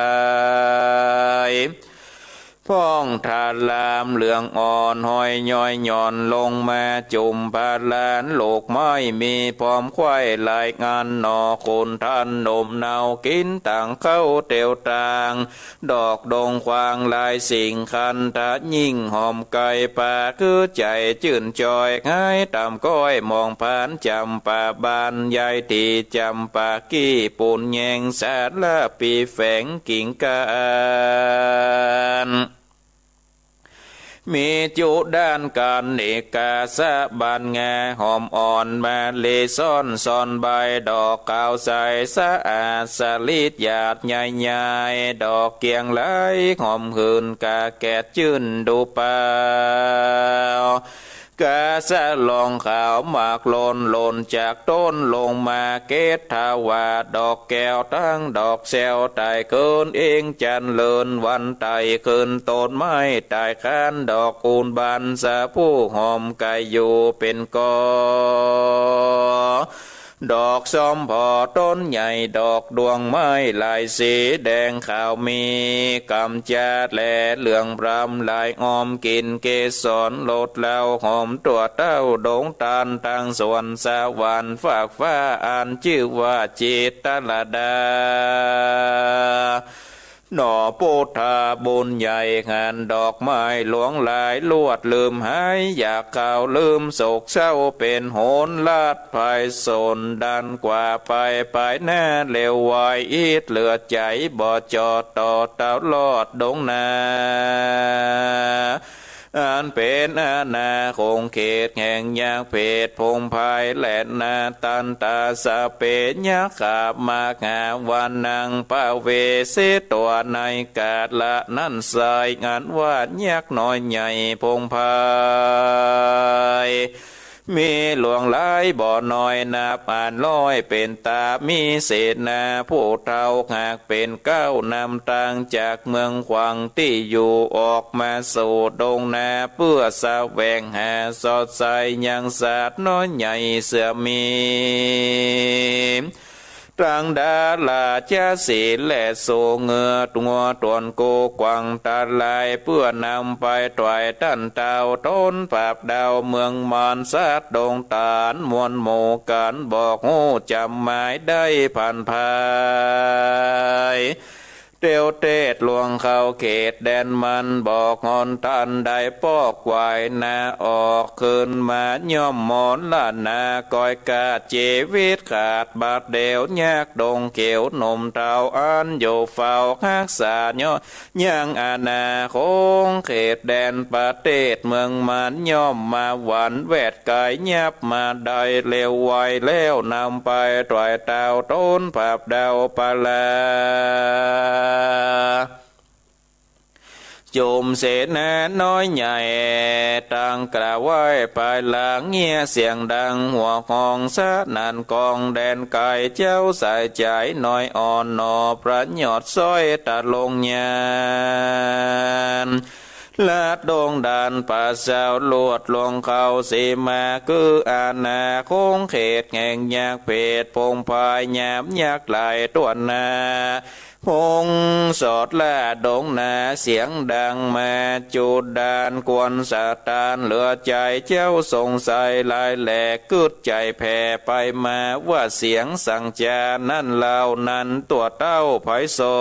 ย พ่องทารามเหลืองอ่อน ห้อยย้อยหย่อนลงมา จุ่มผลานลูกไม้ มีพร้อมไขว้หลายอันหนอ ขุนทันหนุ่มเนา กิ๋นตังเข้าเตียวตาง ดอกดงควางหลายสิ่ง คันทะยิ่งหอมไกล ปาคือใจ๋จื้นจอย หายต่ำก้อยมองผาน จ๋ำปาบานใหญ่ ตี้จ๋ำปากี้ ปูนแยงสาละปี แฝงกิ่งก้าน มีจุด้านกัน เอกาสะบานงา หอมอ่อนมะลิซ้อน ซ้อนใบดอกขาวใสสะอาด สะลิดหยาดใหญ่ๆ ดอกเกียงไหลหอมหืน กาแกดจื้นดูเปล่า กาสะหลองขาวหมากหล่น หล่นจากต้นลงมา เกศถวาดอกแก้ว ตังดอกแซว ไต่ขึ้นเอ็งจันเลิน วันไต่ขึ้นต้นไม้ ไต่คานดอกคูนบาน สะพูหอมไก่อยู่เป๋นกอ ดอกซอมผ่อต้นใหญ่ ดอกดวงไม้หลายสี แดงขาวมีก๋ำจ๊าด และเหลืองพรำหลายอ้อม กลิ่นเกสรรสเหล้าหอม ตั๋วเต้าดงตาล ตังสวนสวรรค์ฟากฟ้า อันจื้อว่าจิตรลดา หนอ พุทธาบุญใหญ่ หันดอกไม้หลวงหลาย ลวดลืมหาย อยากขาวลืมโศกเศร้า เป๋นโหนลาดไพศาล ดันกว่าไป ไปหน้าเร็วไว อิดเหลือใจ๋ บ่จอดต่อเต้ารอดดงนา อันเป๋นอาณาขงเขตแห่งยักษ์เผดผงพาย และนาตันตา สะเปยักขาบมหาวานัง ปะเวสิตั๋วในกาละนั้นไสย อันว่ายักษ์น้อยใหญ่ผงพาย มีหลวงหลายบ่น้อย นับอันร้อยเป๋นต๋า มีเสนาผู้เฒ่า หากเป๋นเก๊านำตาง จากเมืองขวังตี้อยู่ ออกมาสู่ดงนา เปื้อแสวงหาสอดใสยังสัตว์น้อยใหญ่เสื่อมมี ตังดาราชสีห์และโส เงืองัวตวนโก กวางตะลาย เปื้อนำไปถวายต้านเต้า ต้นผาบดาวเมืองมาร สัตว์ดงต๋านมวลหมู่กั๋น บอกฮู้จ๋ำหมายได้ผ่านภาย เตียวเตศหลวงเข้าเขตแดนมัน บอกหนต้านได้ปอกไหวนาออก ขึ้นมาย่อมมรณา ก้อยกาดจีวิตขาดบาดเดียว ยักษ์ดงเขียวหนุ่มเฒ่า อันอยู่เฝ้าฮักษาย่อ ยังอาณาขงเขตแดนประเทศเมืองมาร ย่อมมาหวั่นแวดกาย ยับมาได้เร็วไวแล้ว นำไปถวายเต้าต้นผาบดาวปะลา จุมเสนาน้อยใหญ่ ตังกล่าวไหว้ปายหลัง เงี้ยเสียงดังหัวฮ้อง สนั่นกองแดนไกล เจ้าสายใจ๋น้อยอ่อนหนอ ประยอดซ้อยตะลงยาน ละดงด่านป่าเศร้า ลวดลวงเข้าสีมา คืออาณาขงเขตแห่งยักษ์เผดผงพาย ยามยักษ์หลายตั๋วนา พงสอดล่าดงนา เสียงดังมาจุดด่าน กวนสะตานเหลือใจ๋ เจ้าสงสัยหลายแหลก กึ๊ดใจ๋แผ่ไปมา ว่าเสียงสังจานั้นเล่า นั้นตั๋วเต้าไพศา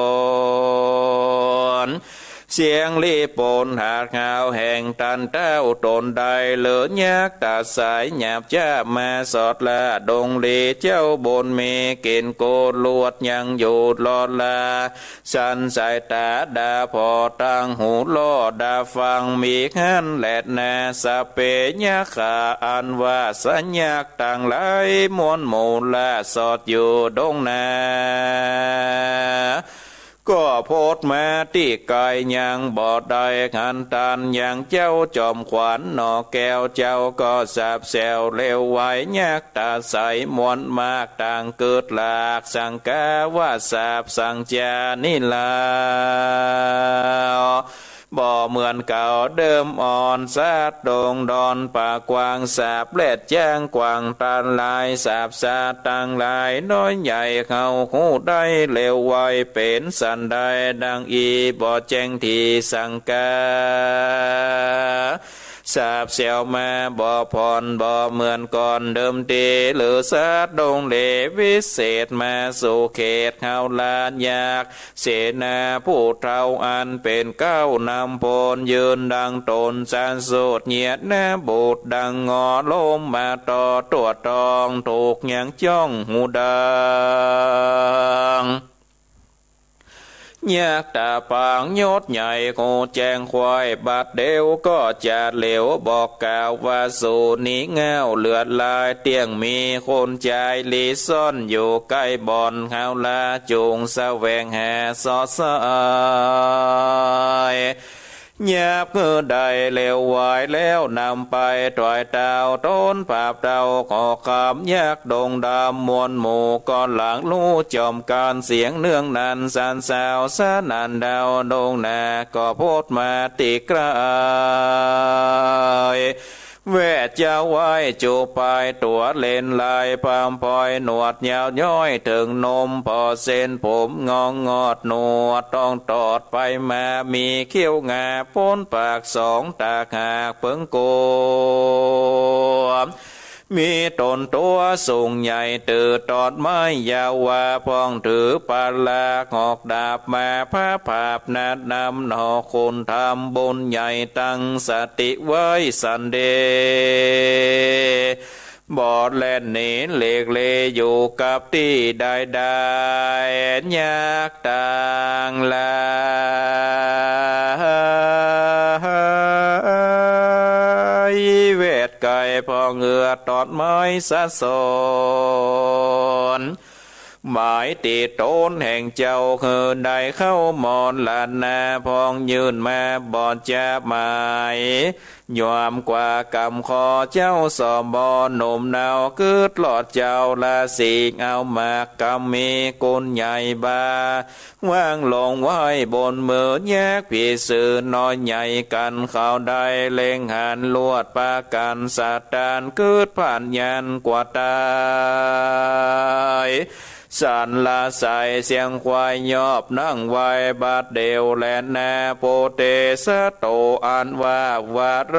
ล เสียงลีโปนหาดหาวแห่งต้านเต้า ต๋นได้เหลือยักษ์ต๋าสาย หยาบจ๊าบมาสอดล่าดงลี เจ้าบุญมีกิ๋นโกลวดยังอยู่รอลา สันสายต๋าดาผ่อ ตังหูล่อดาฟัง มีหั้นแลนา สะเปยักขา อันว่าสะยักตังหลายมวลหมู่ ล่าสอดอยู่ดงนา ก็โผดมาตี้ไกลยังบ่ได้หันต้าน ยังเจ้าจอมขวัญหนอแก้ว เจ้าก็สาบแซวเร็วไว ยักษ์ต๋าสายมวลมาก ต่างกึ๊ดหลากสังกา ว่าสาบสังจานี้ลาว บ่ เหมือนเก่าเดิมอ่อน สัตว์ดงดอนป่ากว้าง สาบแลดจ๊างกวางตันหลาย สาบสัตว์ตังหลายน้อยใหญ่ เฮาฮู้ได้แล้วไว เป๋นสันใดดังอี้ บ่แจ้งตี้สังกา สาบแซวมาบ่ผ่อนบ่เหมือนก่อนเดิมตี้ หรือสัตว์ดงเหล่วิเศษมาสู่เขต เฮาลายักษ์ เสนาผู้เฒ่าอันเป๋นเก๊านำพล ยืนดังต๋นสันสุด เหยียดหน้าบูดดังงอ ลมมาต่อตั๋วตอง ถูกหยังจ้องหูดัง ยักษ์ต๋าปางยศใหญ่ ฮู้แจ้งไขว้ บัดเดี๋ยวก็จะเหลียว บอกกล่าวว่า สูนี้เง่าเลือดลาย เตี้ยงมีคนจาย ลี้ซ่อนอยู่ใก้บ่อน เฮาลาจุ่งแสวงหาสอดสาย ยับหื้อได้แล้วไว แล้วนำไปถวายเต้า ต๋นผาบเต้าขอคำ ยักษ์ดงดำมวลหมู่ ก็หลากฮู้จอมกั๋น เสียงเนืองนั้นสันสาว สนั่นดาวดงนา ก็โพดมาตี้ใก้ แวดเจ้าไหว้จูบปายตั๋วเล็นลาย พามพลอยหนวดยาวย้อยเถิงนม ผ่อเส้นผมงอกงอด หนวดต้องตอดไปมา มีเขี้ยวงาป๊นปากสอง ตากหากเปิงกวม มีต๋นตั๋วสูงใหญ่ ถือตอดไม้ยาวว่า พ่องถือปาลาหอกดาบมา พระผาบนัดนำหน่อคุณธรรม บุญใหญ่ตั้งสติไว้สันเด บ่แล่นหนีหลีกเลอยู่กับตี้ได้ได้ ยักษ์ตังหลาย แวดไก่พ่องเอือตอดไม้สะสน หมายตี้ต๋นแห่งเจ้า หื้อได้เข้ามรณา พ่องยื่นมาบ่จะหมาย ยอมกว่ากำขอเจ้าสบ หนุ่มเนา กึ๊ดลอดเจ้าละสิง เอาหมากกำมีกุนใหญ่บา วางลงไว้บนมือ ยักษ์ผีเสื้อน้อยใหญ่กั๋น เขาได้เล็งหันลวดปากั๋น สะตานกึ๊ดผ่านยันกว่าต๋าย สันละใสเสียงควายยอบนั่งไหว้ บัดเดี่ยวแลนา ปุเตสะโต อันว่าวร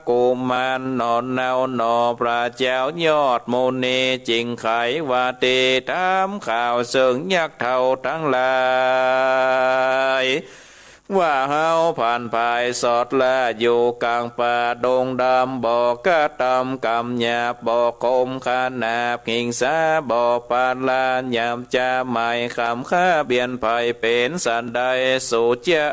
กุมาร หนอเนาหนอ พระเจ้ายอดมุนี จึงไขว่าตี้ถามข่าว เซิ่งยักษ์เฒ่าตังหลาย ว่าเฮาผ่านผายสอดล่า อยู่ก๋างป่าดงดำ บ่กระตำกำหยาบ บ่คมขนาบหิงสา บ่ปาลาหยาบจะหมายคำฆ่าเบียดไพร่ เป๋นสันใดสูเจ้า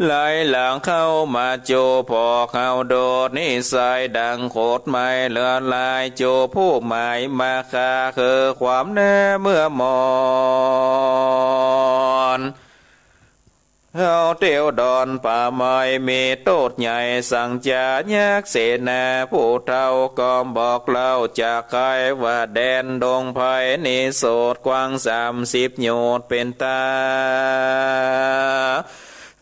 ไหลหลังเข้ามาจูพวกเฮา โดดนิสัยดังโขดไม้เลือดลาย จูผู้หมายมาฆ่า คือความหน้าเมื่อมอน เฮาเตี้ยวดอนป่าไม้ มีโต้ษใหญ่สังจา ยักษ์เสนาผู้เฒ่า ก็บอกเล่าจากใครว่า แดนดงไพร่นี้โสดกว้างสามสิบโยชน์ เป๋นต๋า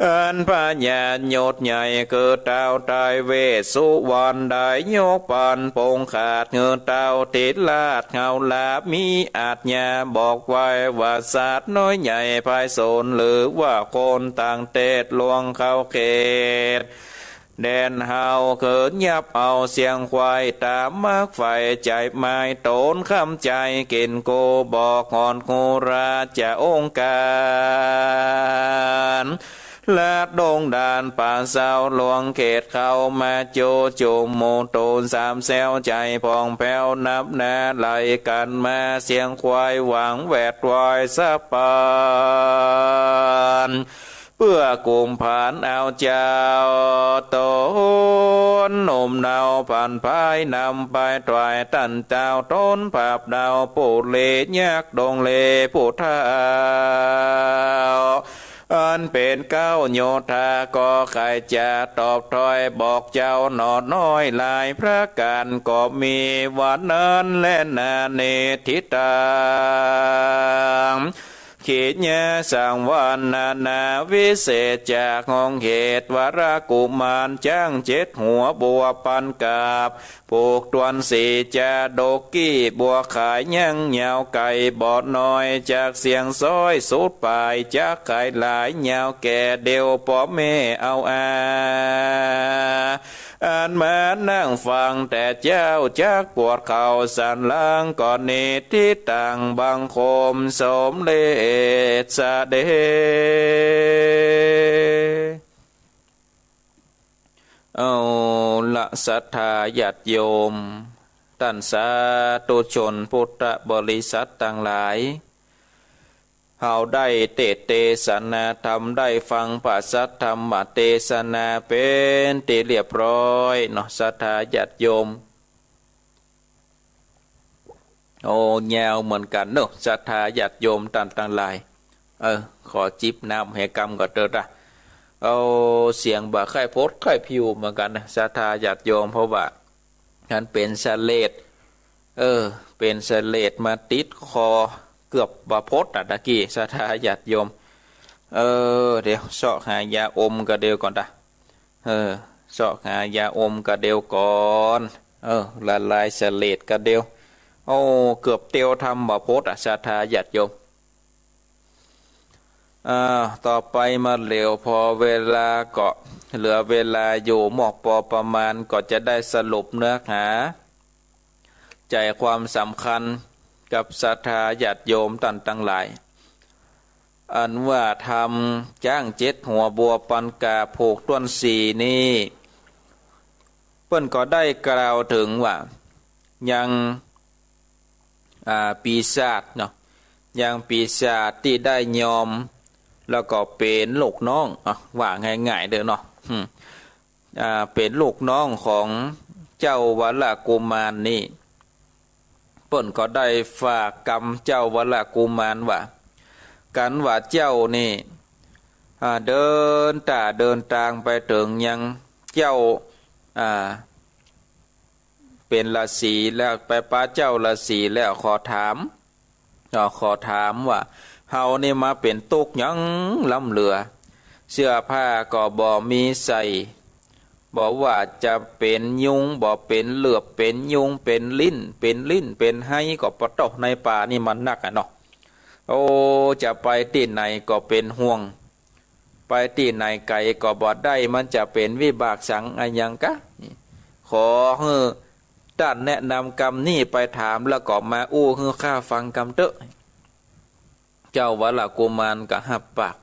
อันพญายศใหญ่คือท้าวไตรเวสสุวรรณ ได้ยกปันปงขาด หื้อท้าวทิศราชเฮาลา มีอาชญาบอกไว้ว่า สัตว์น้อยใหญ่พายสน หรือว่าคนต่างเตศล่วงเข้าเขต แดนเฮา คือยับเอาเสียงควายต๋ามากไฟ ใจ๋ไม้ต๋นคำใจ๋กิ๋นกู บอกหอนฮูราจะองค์การ ละดงดานป่าเซา ล่วงเขตเข้ามาจูจุ่มหมู่โตน สามแซวใจ๋ผ่องแผ้ว นับหน้าไหลกั๋นมา เสียงควายหวังแวดวายสะปาน เปื้อกุมผานเอาเจ้าต๋น หนุ่มเนาผ่านผายนำไปถวายต้านเต้า ต๋นผาบเต้าปุรียักษ์ดงเหล่ผู้เฒ่า อันเป๋นเก๊าโยธา ก็ใค่จะตอบถ้อยบอกเจ้าหนอน้อย หลายประก๋านก็มีว่านั้นแลนา นิฏฐิตัง ขีณาสังวรรณนา วิเศษจากห้องเหตุ วรกุมารจ๊างเจ็ดหัวบัวปันกาบ ผูกตวนสีจาดกกี้ บัวขายยังยาวไกลบ่น้อย จากเสียงซ้อยสุดปลาย จักขายหลายยาวแก่เดียว ป้อแม่เอาอา อันมานั่งฟังแต่เจ๊า จักปวดเข่าสันหลัง ก็นิทิตังบังคมสมเด็จเสด็จ เอาละศรัทธาญาติโยม ต้านสาธุชนพุทธบริษัทตังหลาย เฮาได้เตสน์เตสนาธรรม ได้ฟังพระสัทธรรมเตสนาเป๋นตี้เรียบร้อยเนาะ ศรัทธาญาติโยม โอ้ ยาวเหมือนกั๋นเนาะ ศรัทธาญาติโยมต้านตังหลาย เออ ขอจิบน้ำแหกำก่อนเต๊อะ เอา เสียงบ่าใค่พดใค่ผิวเหมือนกั๋นนะ ศรัทธาญาติโยม เพราะว่า อันเป๋นเสลด เออ เป๋นเสลดมาติดคอ เกือบบ่าพดอ่ะตะกี้ ศรัทธาญาติโยม เออ เดี๋ยวเซาะหายาอมกะเดียวก่อนตะ เออ เซาะหายาอมกะเดียวก่อน เออ ละลายเสลดกะเดียว โอ้ เกือบเตียวทำบ่าพดอ่ะ ศรัทธาญาติโยม อ่า ต่อไปมาเหลียว พอเวลาก็เหลือเวลาอยู่มอกปอประมาณ ก็จะได้สรุปเนื้อหา ใจ๋ความสำคัญกับศรัทธาญาติโยมต้านตังหลาย อันว่าธรรมจ๊างเจ็ดหัวบัวปันกาบผูกตวนสีนี่ เปิ้นก็ได้กล่าวเถิงว่า ยัง อ่า ปีศาจเนาะ ยังปีศาจตี้ได้ยอม แล้วก็เป๋นลูกน้อง อ่ะ ว่าง่ายๆ เต๊อะเนาะ อืม อ่า เป๋นลูกน้องของเจ้าวรกุมารนี่ เปิ้นก็ได้ฝากกำเจ้าวรกุมารว่า กั๋นว่าเจ้านี่ อ่า เดินต๋าเดินตางไปเถิงยังเจ้า อ่า เป๋นฤๅษีแล้ว ไปปะเจ้าฤๅษีแล้ว ขอถาม ก็ขอถามว่า เฮานี่มาเป๋นตุ๊กข์หยังล้ำเหลือ เสื้อผ้าก็บ่มีใส่ บ่ว่าจะเป๋นยุง บ่เป๋นเหลือบ เป๋นยุง เป๋นลิ้น เป๋นลิ้น เป๋นไฮ ก็ปะโต๊ะ ในป่านี่มันนักอะเนาะ โอ้ จะไปตี้ไหนก็เป๋นห่วง ไปตี้ไหนไก๋ก็บ่ได้ มันจะเป๋นวิบากสังอะหยังกา ขอหื้อต้านแนะนำกำนี้ ไปถามแล้วก็มาอู้หื้อข้าฟังกำเต๊อะ เจ้าวรกุมารก็ฮับปาก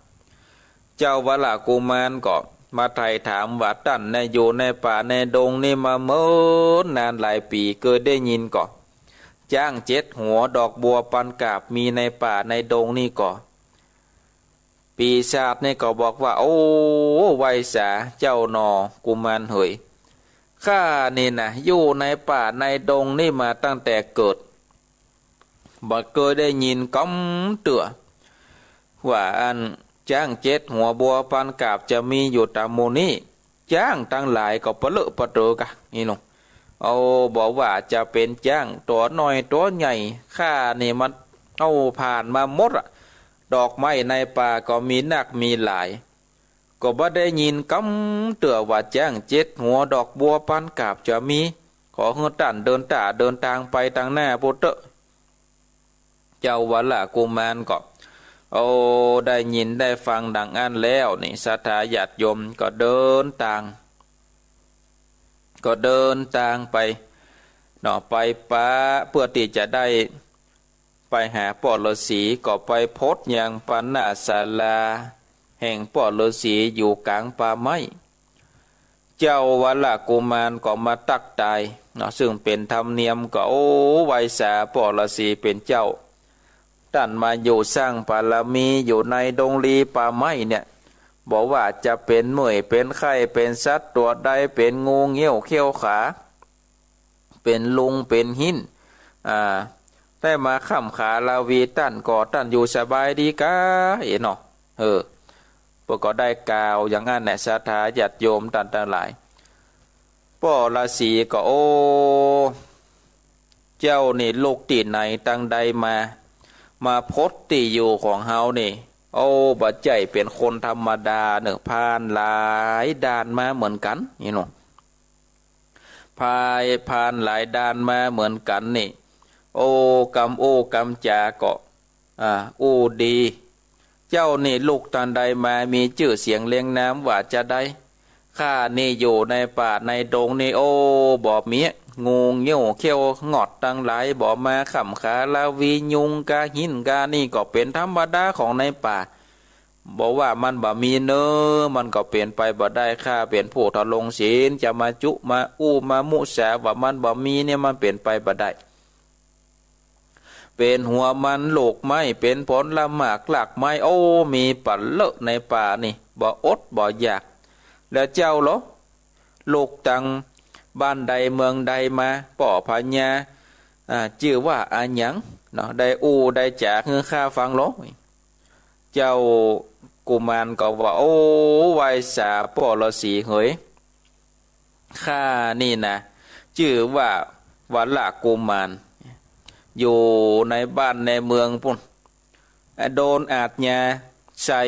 เจ้าวรกุมารก็มาไถ่ถามว่า ต้านแน่อยู่ในป่าในดงนี้มาเมินนานหลายปี๋ เกยได้ยินก่อ จ๊างเจ็ดหัวดอกบัวปันกาบมีในป่าในดงนี้ก่อ ปีศาจนี่ก็บอกว่า โอ้ ไวสาเจ้าหน่อกุมารเหย ข้านี่นะ อยู่ในป่าในดงนี่มาตั้งแต่เกิด บ่เกยได้ยินกำเตื้อ ว่าอันจ๊างเจ็ดหัวบัวปันกาบจะมีอยู่ต๋ามหมู่นี้ จ๊างตังหลายก็ปะเลอะปะเต๋อกา นี่เนาะ เอา บ่ว่าจะเป๋นจ๊างตั๋วน้อยตั๋วใหญ่ ข้านี่มัน เอา ผ่านมาหมดอะ ดอกไม้ในป่าก็มีนักมีหลาย ก็บ่ได้ยินกำเตื้อว่าจ๊างเจ็ดหัวดอกบัวปันกาบจะมี ขอหื้อต้านเดินต๋าเดินตางไปตางหน้าปู้เต๊อะ เจ้าวรกุมารก็ โอ้ ได้ยินได้ฟังดังอั้นแล้วนี่ ศรัทธาญาติโยมก็เดินตาง ก็เดินตางไปเนาะ ไปปะ เปื้อตี้จะได้ไปหาป้อฤๅษี ก็ไปพบยังปะหน้าศาลาแห่งป้อฤๅษีอยู่ก๋างป่าไม้ เจ้าวรกุมารก็มาตั๊กตายเนาะ ซึ่งเป๋นธรรมเนียมก็ โอ้ ไวสาป้อฤๅษีเป๋นเจ้า ต้านมาอยู่สร้างบารมีอยู่ในดงลีป่าไม้เนี่ย บ่ว่าจะเป๋นเมื่อยเป๋นไข้ เป๋นสัตว์ตั๋วใด เป๋นงูเงี้ยวเขี้ยวขา เป๋นลุงเป๋นหิน อ่า ได้มาค้ำขาลาวีต้านก็ ต้านอยู่สบายดีกา เอ๋เนาะ เออ เปิ้นก็ได้กล่าวอย่างอั้นแหละ ศรัทธาญาติโยมต้านตังหลาย ป้อฤๅษีก็ โอ้ เจ้านี่ลุกตี้ไหนตางใดมา มาพบตี้อยู่ของเฮานี่ โอ้ บ่ใจ้เป๋นคนธรรมดาเน่อ ผ่านหลายด่านมาเหมือนกั๋น นี่เนาะ ผ่าน ผ่านหลายด่านมาเหมือนกั๋นนี่ โอ้ กำอู้กำจาก็ อ่า อู้ดี เจ้านี่ลุกตังใดมา มีจื้อเสียงเรียงนามว่าจาใด ข้านี่อยู่ในป่าในดงนี่ โอ้ บ่มี งูเงี้ยวเขี้ยวหงอดตังหลาย บ่มาข่ำขาลาวี ยุงกาหิ้นกานี่ก็เป๋นธรรมดาของในป่า บ่ว่ามันบ่มีเน่อ มันก็เป๋นไปบ่ได้ ข้าเป๋นผู้ทรงศีล จะมาจุมาอู้มามุสาว่ามันบ่มีเนี่ย มันเป๋นไปบ่ได้ เป๋นหัวมันลูกไม้ เป๋นผลหมากรากไม้ โอ้ มีปะเลอะในป่านี่ บ่อดบ่อยาก แล้วเจ้าลอ ลุกตังบ้านใดเมืองใดมา ป้อพญา อ่า จื้อว่าอะหยังเนาะ ได้อู้ได้จ๋าหื้อข้าฟังลอ เจ้ากุมารก็ว่า โอ้ ไหว้สาป้อฤๅษีเหย ข้านี่นะ จื้อว่าวรกุมาร อยู่ในบ้านในเมืองปู้น โดนอาชญาใส่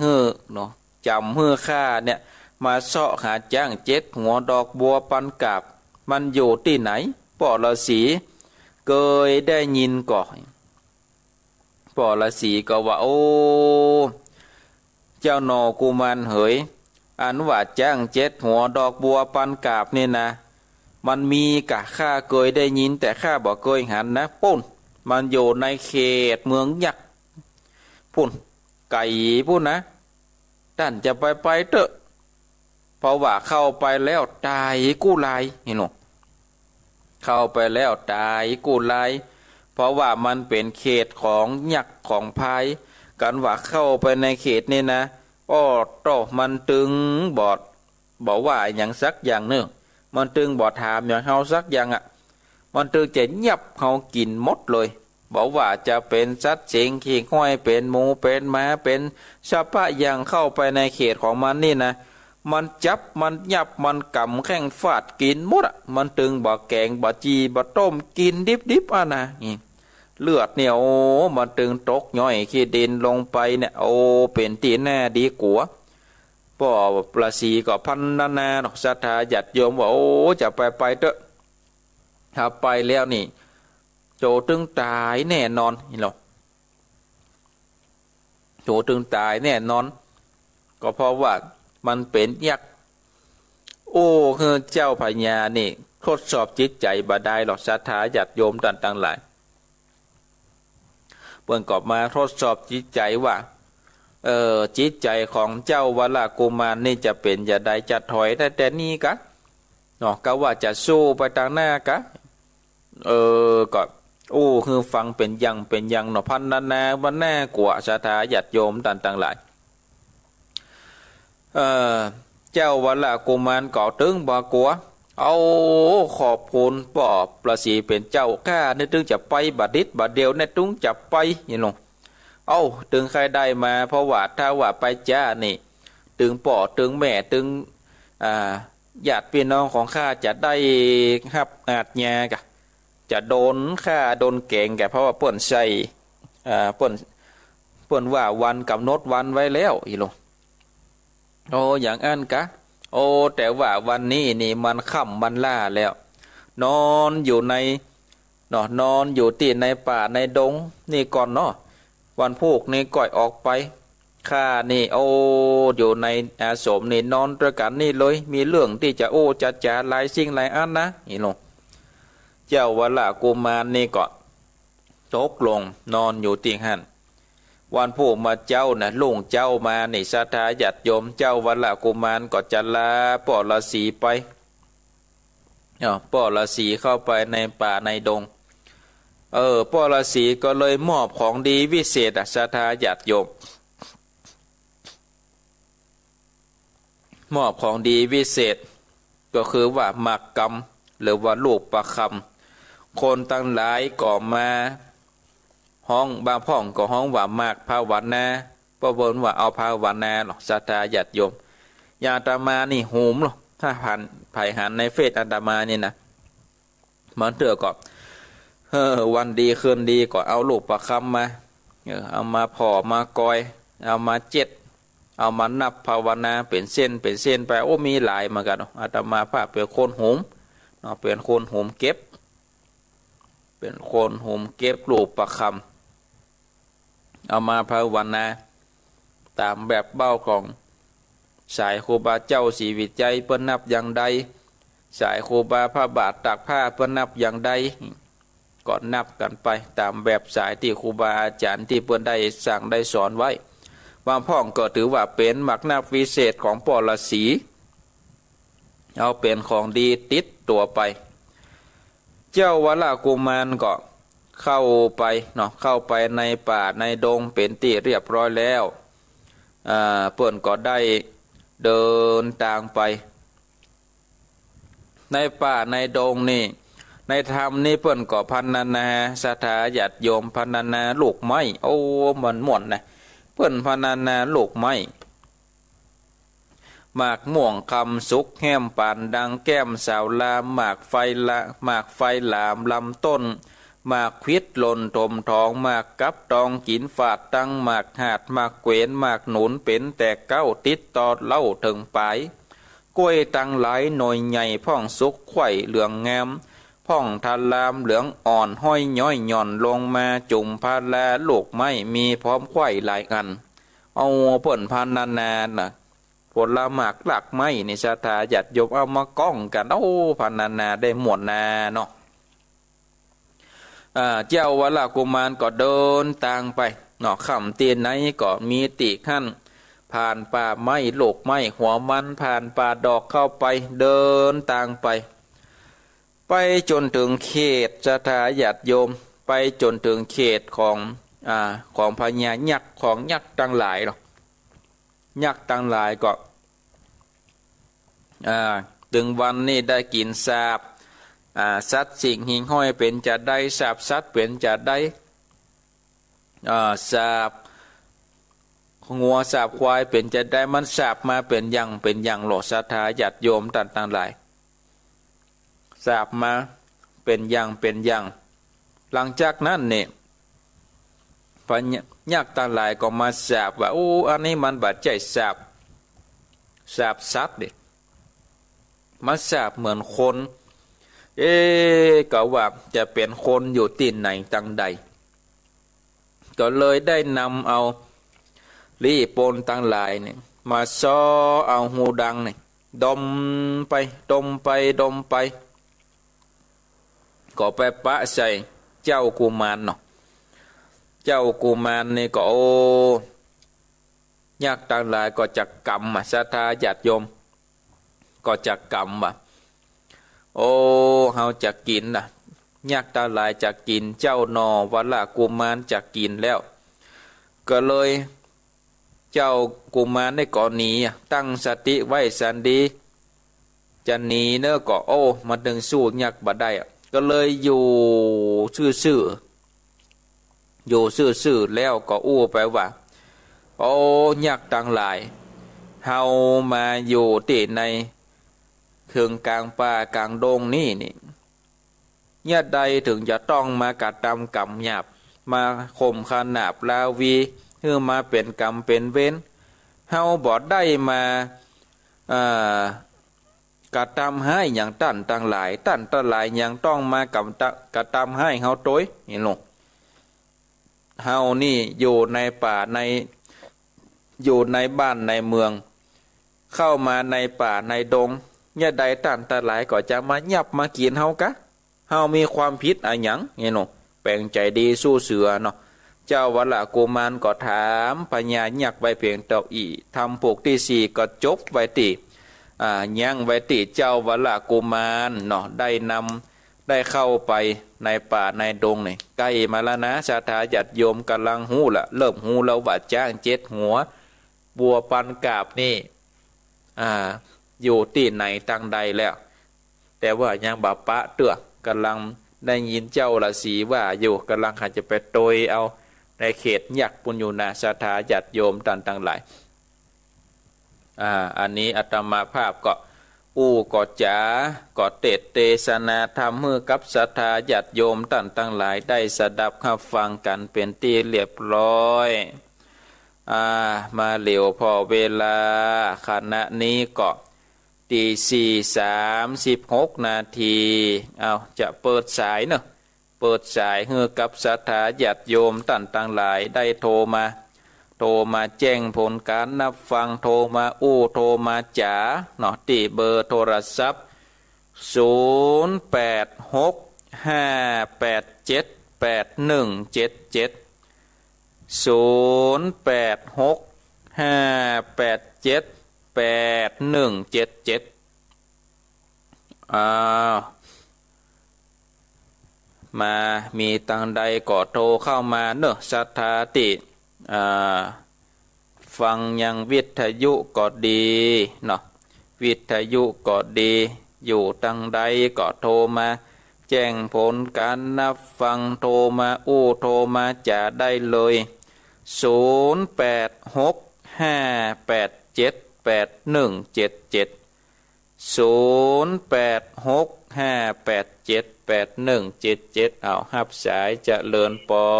หื้อเนาะ จ๋ำหื้อข้าเนี่ย มาเซาะหาจ๊างเจ็ดหัว ดอกบัวปันกาบ มันอยู่ตี้ไหน ป้อฤๅษีเกยได้ยินก่อ ป้อฤๅษีก็ว่า โอ้ เจ้าหน่อกุมารเหย อันว่าจ๊างเจ็ดหัว ดอกบัวปันกาบนี่นะ มันมีก่ะ ข้าเกยได้ยิน แต่ข้าบ่เกยหันนะ ปู้น มันอยู่ในเขตเมืองยักษ์ปู้น ไก๋ปู้นนะ ต้านจะไปไปเต๊อะ เพราะว่าเข้าไปแล้วต๋ายกู้ลาย หันเนาะ เข้าไปแล้วต๋ายกู้ลาย เพราะว่ามันเป๋นเขตของยักษ์ของพราย กันว่าเข้าไปในเขตนี่นะ อ้อโต้ มันตึงบ่ บ่ว่าหยังสักอย่างเน่อ มันตึงบ่ถามหยังเฮาสักอย่างอะ มันตึงจะยับเฮากิ๋นหมดเลย บ่ว่าจะเป๋นสัตว์เสียงขี้ห้อย เป๋นหมู เป๋นหมา เป๋นสะปะอย่าง เข้าไปในเขตของมันนี่นะ มันจับ มันยับ มันก๋ำแข้งฟาดกิ๋นหมดอะ มันตึงบ่แก๋ง บ่จี่ บ่ต้ม กิ๋นดิบๆ อะนะ นี่ เลือดเนี่ย โอ้ มันตึงตกย้อยขี้ดินลงไปเนี่ย โอ้ เป๋นตี้น่าดีกั๋ว ป้อฤๅษีก็พรรณนาเนาะ ศรัทธาญาติโยมว่า โอ้ จะไปไปเต๊อะ ถ้าไปแล้วนี่ โจตึงต๋ายแน่นอน หันเนาะ โจตึงต๋ายแน่นอน ก็เพราะว่ามันเป๋นยักษ์ โอ้ หื้อเจ้าพญานี่ทดสอบจิตใจ๋บ่ดายหรอก ศรัทธาญาติโยมต้านตังหลาย เปิ้นก็มาทดสอบจิตใจ๋ว่า เอ่อ จิตใจ๋ของเจ้าวรกุมารนี่จะเป๋นจาใด จะถอยได้แต่นี้กะ เนาะ กะว่าจะสู้ไปตางหน้ากะ เออ ก็อู้หื้อฟังเป๋นอย่างเป๋นอย่างเนาะ พรรณนาว่าน่ากั๋ว ศรัทธาญาติโยมต้านตังหลาย เอ่อ เจ้าวรกุมารก็ตึงบ่กั๋ว เอา ขอบคุณป้อฤๅษีเป๋นเจ้า ข้านี่ตึงจะไปบ่าดิดบ่าเดียวเนี่ย ตึงจะไป หันเนาะ เอ้า ตึงใค่ได้มา เพราะว่าถ้าว่าไปจ๊านี่ ตึงป้อ ตึงแม่ ตึง อ่า ญาติปี้น้องของข้าจะได้ฮับอาชญากะ จะโดนฆ่าโดนแก๋งกะ เพราะว่าเปิ้นใส่ อ่า เปิ้น เปิ้นว่าวันก๋ำหนดวันไว้แล้ว หันเนาะ โอ้ อย่างอั้นกะ โอ้ แต่ว่าวันนี้นี่มันค่ำมันล่าแล้ว นอนอยู่ใน เนาะ นอนอยู่ตี้ในป่าในดงนี่ก่อนเนาะ วันพูกนี่ก่อยออกไป ข้านี่ โอ้ อยู่ในอาสมนี่ นอนตวยกั๋นนี่เลย มีเรื่องตี้จะอู้จะจ๋าหลายสิ่งหลายอันนะ หันเนาะ เจ้าวรกุมารนี่ก็ตกลงนอนอยู่ตี้หั้น วันพูกมาเจ๊านะ รุ่งเจ๊ามานี่ ศรัทธาญาติโยม เจ้าวรกุมารก็จะลาป้อฤๅษีไป เอ้า ป้อฤๅษีเข้าไปในป่าในดง เออ ป้อฤๅษีก็เลยมอบของดีวิเศษอะ ศรัทธาญาติโยม มอบของดีวิเศษ ก็คือว่าหมากกำ หรือว่าลูกประคำ คนตังหลายก็มาฮ้อง บางพ่องก็ฮ้องว่าหมากภาวนา เพราะเปิ้นว่าเอาภาวนาหรอก ศรัทธาญาติโยม อย่างอาตมานี่หุมหรอก ถ้าผ่าน ใผหันในเฟซอาตมานี่นะ บางเตื้อก็ เออ วันดีคืนดีก็เอาลูกประคำมา เออ เอามาผ่อมากอย เอามาเจ็ด เอามานับภาวนาเป๋นเส้นเป๋นเส้นไป โอ้ มีหลายเหมือนกั๋นเนาะ อาตมาภาพเป๋นคนหุมเนาะ เป๋นคนหุมเก็บ เป๋นคนหุมเก็บลูกประคำ เอามาภาวนา ต๋ามแบบเบ้าของสายครูบาเจ้าศรีวิชัยเปิ้นนับอย่างใด สายครูบาพระบาทตากผ้าเปิ้นนับอย่างใด ก็นับกั๋นไปต๋ามแบบสายตี้ครูบาอาจ๋ารย์ตี้เปิ้นได้สั่งได้สอนไว้ บางพ่องก็ถือว่าเป๋นหมากนับวิเศษของป้อฤๅษี เอาเป๋นของดีติดตั๋วไป เจ้าวรกุมารก็เข้าไปเนาะ เข้าไปในป่าในดงเป๋นตี้เรียบร้อยแล้ว อ่า เปิ้นก็ได้เดินตางไป ในป่าในดงนี่ ในธรรมนี่เปิ้นก็พรรณนา ศรัทธาญาติโยมพรรณนาลูกไม้ โอ้ มันม่วนนะ เปิ้นพรรณนาลูกไม้ หมากม่วงคำสุกแห้มปานดังแก้มสาวลาม หมากไฟละ หมากไฟหลามลำต้น หมากขวิดหล่นถมถอง หมากกับตองกิ๋นฝาดตัง หมากหาด หมากเขวน หมากหนุนเป๋นแต่เก๊า ติดต่อเล้าเถิงป๋าย กล้วยตังหลายหน่วยใหญ่พ่องสุกไขว่เหลืองงาม พ่องทะลามเหลืองอ่อน ห้อยย้อยหย่อนลงมา จุ่มพาราลูกไม้มีพร้อมไขว่หลายอัน เอาเปิ้นพรรณนานะ ผลหมากรากไม้นี่ศรัทธาญาติโยมเอามาก้องกั๋น โอ้ พรรณนาได้ม่วนนาเนาะ อ่า เจ้าวรกุมารก็เดินตางไปเนาะ ค่ำตี้ไหนก็มีตี้หั้น ผ่านป่าไม้ลูกไม้หัวมัน ผ่านป่าดอกเข้าไป เดินตางไป ไปจ๋นเถิงเขต ศรัทธาญาติโยม ไปจ๋นเถิงเขตของ อ่า ของพญายักษ์ ของยักษ์ตังหลายเนาะ ยักษ์ตังหลายก็ อ่า ตึงวันนี้ได้กิ๋นสาป อ่า สัตว์สิ่งหิ่งห้อยเป๋นจาใด สาปสัตว์เป๋นจาใด อ่า สาปงัวสาปควายเป๋นจาใด มันสาปมาเป๋นอย่างเป๋นอย่างลอ ศรัทธาญาติโยมต้านตังหลาย สาปมาเป๋นอย่างเป๋นอย่าง หลังจากนั้นเนี่ย พญายักษ์ตังหลายก็มาสาปว่า โอ้ อันนี้มันบ่ใจ้สาป สาปสัตว์เด้ มันสาปเหมือนคน เอ๊ะ ก็ว่าจะเป๋นคนอยู่ตี้ไหนตังใด ก็เลยได้นำเอาลี้ปนตังหลายเนี่ย มาซอเอาฮูดังเนี่ย ดมไป ดมไป ดมไป ก็ไปปะใส่เจ้ากุมารเนาะ เจ้ากุมารนี่ก็ โอ้ ยักษ์ตังหลายก็จะกำอะ ศรัทธาญาติโยม ก็จะกำว่า โอ้ เฮาจะกิ๋นนะ ยักษ์ตังหลายจะกิ๋นเจ้าหน่อ วรกุมารจะกิ๋นแล้ว ก็เลย เจ้ากุมารนี่ก็หนีอะ ตั้งสติไว้สันดี จะหนีเนาะก็ โอ้ มันตึงสู้ยักษ์บ่ได้อะ ก็เลยอยู่ซื่อๆ อยู่ซื่อๆ แล้วก็อู้ไปว่า โอ้ ยักษ์ตังหลาย เฮามาอยู่ตี้ในเถิงก๋างป่าก๋างดงนี่นี่ เยียะใดเถิงจะต้องมากระทำกรรมหยาบ มาข่มขนาบราวี หื้อมาเป๋นกรรมเป๋นเวร เฮาบ่ได้มา เอ่อ กระทำฮ้ายหยังต้านตังหลาย ต้านตังหลายยังต้องมากระทำ กระทำฮ้ายเฮาตวย นี่ลูก เฮานี่อยู่ในป่าใน อยู่ในบ้านในเมือง เข้ามาในป่าในดง เยียะใดต้านตังหลายก็จะมายับมากิ๋นเฮากะ เฮามีความผิดอะหยัง นี่ลูก แป๋งใจ๋ดีสู้เสือเนาะ เจ้าวรกุมารก็ถามพญายักษ์ไว้เพียงเต้าอี้ ธรรมผูกตี้สี่ก็จบไว้ตี้ อ่า ยั้งไว้ตี้เจ้าวรกุมารเนาะ ได้นำ ได้เข้าไปในป่าในดงนี่ ใก้มาแล้วนะ ศรัทธาญาติโยมก๋ำลังฮู้ละ เริ่มฮู้แล้วว่าจ๊างเจ็ดหัว วัวปันกาบนี่ อ่า อยู่ตี้ไหนตังใดแล้ว แต่ว่ายังบ่ปะเตื้อ ก๋ำลังได้ยินเจ้าฤๅษีว่าอยู่ ก๋ำลังหาจะไปตวยเอาในเขตยักษ์ปู้นอยู่นะ ศรัทธาญาติโยมต้านตังหลาย อ่า อันนี้อาตมาภาพก็ อู้ก็จ๋า ก็เตสน์เตสนาธรรมหื้อกับศรัทธาญาติโยมต้านตังหลายได้สดับฮับฟังกั๋นเป๋นตี้เรียบร้อย อ่า มาเหลียวผ่อเวลา ขณะนี้ก็ ตีสี่สามสิบหกนาที เอา จะเปิดสายเนาะ เปิดสายหื้อกับศรัทธาญาติโยมต้านตังหลายได้โทรมา โทรมาแจ้งผลก๋านฮับฟัง โทรมาอู้ โทรมาจ๋าเนาะ ตี้เบอร์โทรศัพท์ ศูนย์แปดหกห้าแปดเจ็ดแปดหนึ่งเจ็ดเจ็ด ศูนย์แปดหกห้าแปดเจ็ดแปดหนึ่งเจ็ดเจ็ด อ้าว มา มีตังใดก็โทรเข้ามาเนาะ ศรัทธาตี้ อ่า ฟังยังวิทยุก็ดีเนาะ วิทยุก็ดี อยู่ตังใดก็โทรมา แจ้งผลก๋านฮับฟัง โทรมาอู้ โทรมาจ๋าได้เลย ศูนย์แปดหกห้าแปดเจ็ดแปดหนึ่งเจ็ดเจ็ด ศูนย์แปดหกห้าแปดเจ็ดแปดหนึ่งเจ็ดเจ็ด เอา ฮับสาย เจริญปอ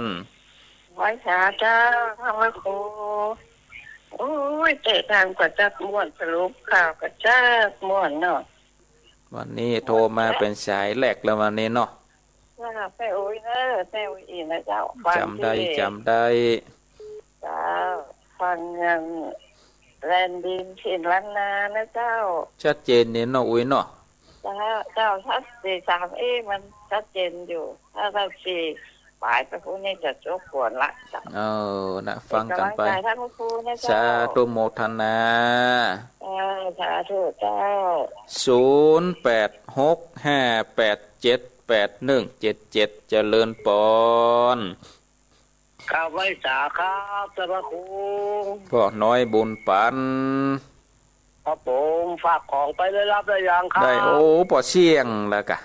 น ไหว้สาเจ้า พระครู โอ้ย เตะตางก็จักม่วน สรุปข่าวก็จักม่วนเนาะ วันนี้โทรมาเป๋นสายแรกแล้ววันนี้เนาะ ว่าแม่อุ๊ยเนอะ แม่อุ๊ยอิ๋นนะเจ้า ฟัง จ๋ำได้ ตี้ จ๋ำได้ เจ้า ฟังยังแลนดินถิ่นล้านนานะเจ้า ชัดเจนนี่เนาะ อุ๊ยเนาะ เจ้า เจ้า ชัด สี่สามเอ มันชัดเจนอยู่ ถ้า ถ้าสี่ปลายไปพู้นนี่จะรบกวนละเจ้า เออ นะ ฟังกั๋นไป เป๋นก๋ำลังใจ๋หื้อพระครูนะเจ้า สาธุโมทนา เออ สาธุเจ้า ศูนย์แปดหกห้าแปดเจ็ดแปดหนึ่งเจ็ดเจ็ด เจริญปอน กราบไหว้สาครับเจ้าพระครู ป้อน้อยบุญปัน ครับผม ฝากของไปได้รับได้ยังครับ ได้ โอ้ ป้อเสี่ยงแล้วกะ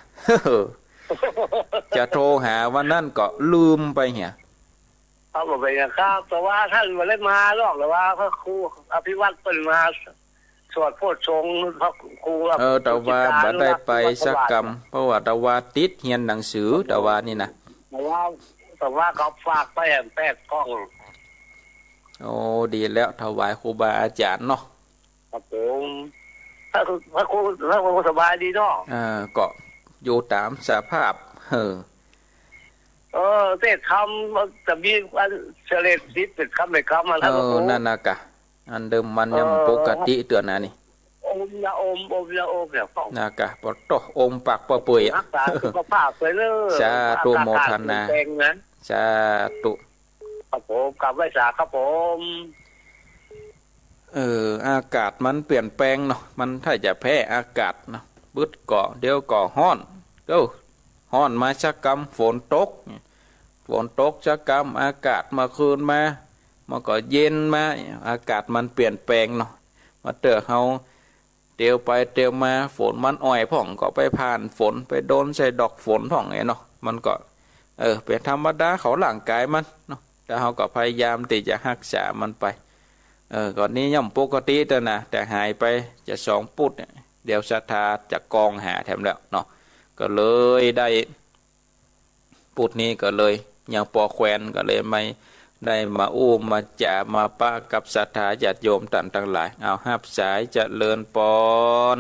จะโทรหาวันนั้นก็ลืมไปเหีย ครับ บ่เป๋นหยังครับ แต่ว่าต้านบ่ได้มาหรอก แต่ว่าพระครูอภิวัตรเปิ้นมา สวดโพชฌงค์พระครู เออ แต่ว่าบ่ได้ไปสักกำ เพราะว่าแต่ว่าติดเฮียนหนังสือ แต่ว่านี่นะ แต่ว่า แต่ว่าเขาฝากไปแอมแปดกล่อง โอ้ ดีแล้ว ถวายครูบาอาจ๋ารย์เนาะ ครับผม พระ พระครู พระครูสบายดีเนาะ เออ ก็อยู่ต๋ามสภาพ เออ เออ เทศน์ธรรมจะมีอันเสลดสิทธิ์เป็นคำเป็นคำอันนั้น เออ พระครู นั่นนะกะ อันเดิมมันยัง เออ ปกติเตื้อนานี่ อมยาอม อมยาอมเนี่ย นะกะ ปะโต้ อมปากปะเปื่อยอะ รักษาสุขภาพไปเลย สาธุโมทนา อากาศเปลี่ยนแปลงนะ สาธุ ครับผม กราบไหว้สาครับผม เออ อากาศมันเปลี่ยนแปลงเนาะ มันถ้าจะแพ้อากาศเนาะ บึดก็ เดี๋ยวก็ฮ้อน เดี๋ยวฮ้อนมาสักกำ ฝนตก ฝนตกสักกำ อากาศเมื่อคืนมา มันก็เย็นมา อากาศมันเปลี่ยนแปลงเนาะ มาเตื้อเฮา เตียวไปเตียวมา ฝนมันอ่อยพ่อง ก็ไปผ่านฝน ไปโดนใส่ดอกฝนพ่องไงเนาะ มันก็ เออ เป๋นธรรมดาของร่างก๋ายมันเนาะ แต่เฮาก็พยายามตี้จะฮักษามันไป เออ ก็นี่ย่อมปกติเตื้อนา แต่หายไปจะสองปุ๊ดเนี่ย เดี๋ยวศรัทธาจะกองหาแถมแล้วเนาะ ก็เลยได้ ปุ๊ดนี้ก็เลยยังปอแควน ก็เลยไม่ได้มาอู้มาจ๋ามาปะกับศรัทธาญาติโยมต้านตังหลาย เอา ฮับสาย เจริญปอน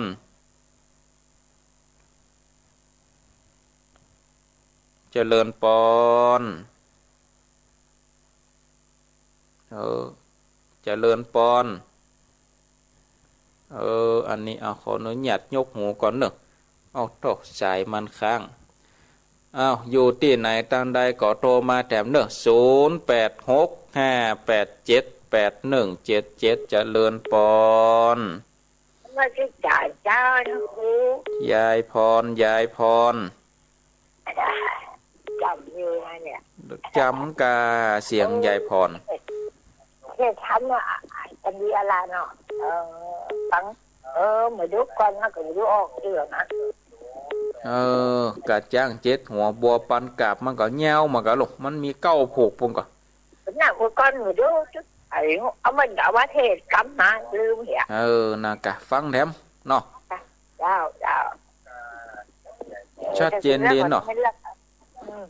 เจริญปอน เออ เจริญปอน เออ อันนี้ เอา ขออนุญาตยกหูก่อนเนาะ เอาโธ่ สายมันค้าง เอา อยู่ตี้ไหนตังใดก็โทรมาแถมเนาะ ศูนย์แปดหกห้าแปดเจ็ดแปดหนึ่งเจ็ดเจ็ด เจริญปอน นมัสก๋านเจ้านะครู ยายพร ยายพร จ๋ำอยู่นะเนี่ย จ๋ำก่าเสียงยายพร เทศน์ธรรมอะ อันนี้อะไรเนาะ เออ ฟัง เออ มาดูก่อนนะ ก็มาดูออกเรื่องนะ เออ กระจ้างเจ็ดหัว บัวปันกาบมันก็เหี่ยว มันก็หลง มันมีเก้าผูกปุ้นก่อ หนักกว่าก่อนมาดู ไอ้ เอามันเอาว่าเทศน์กำมา ลืมเหีย เออ นะกะ ฟังแถม เนาะ เจ้า เจ้า ชัดเจนดีเนาะ เออ เลิกกั๋นนี่เลิกกั๋น อืม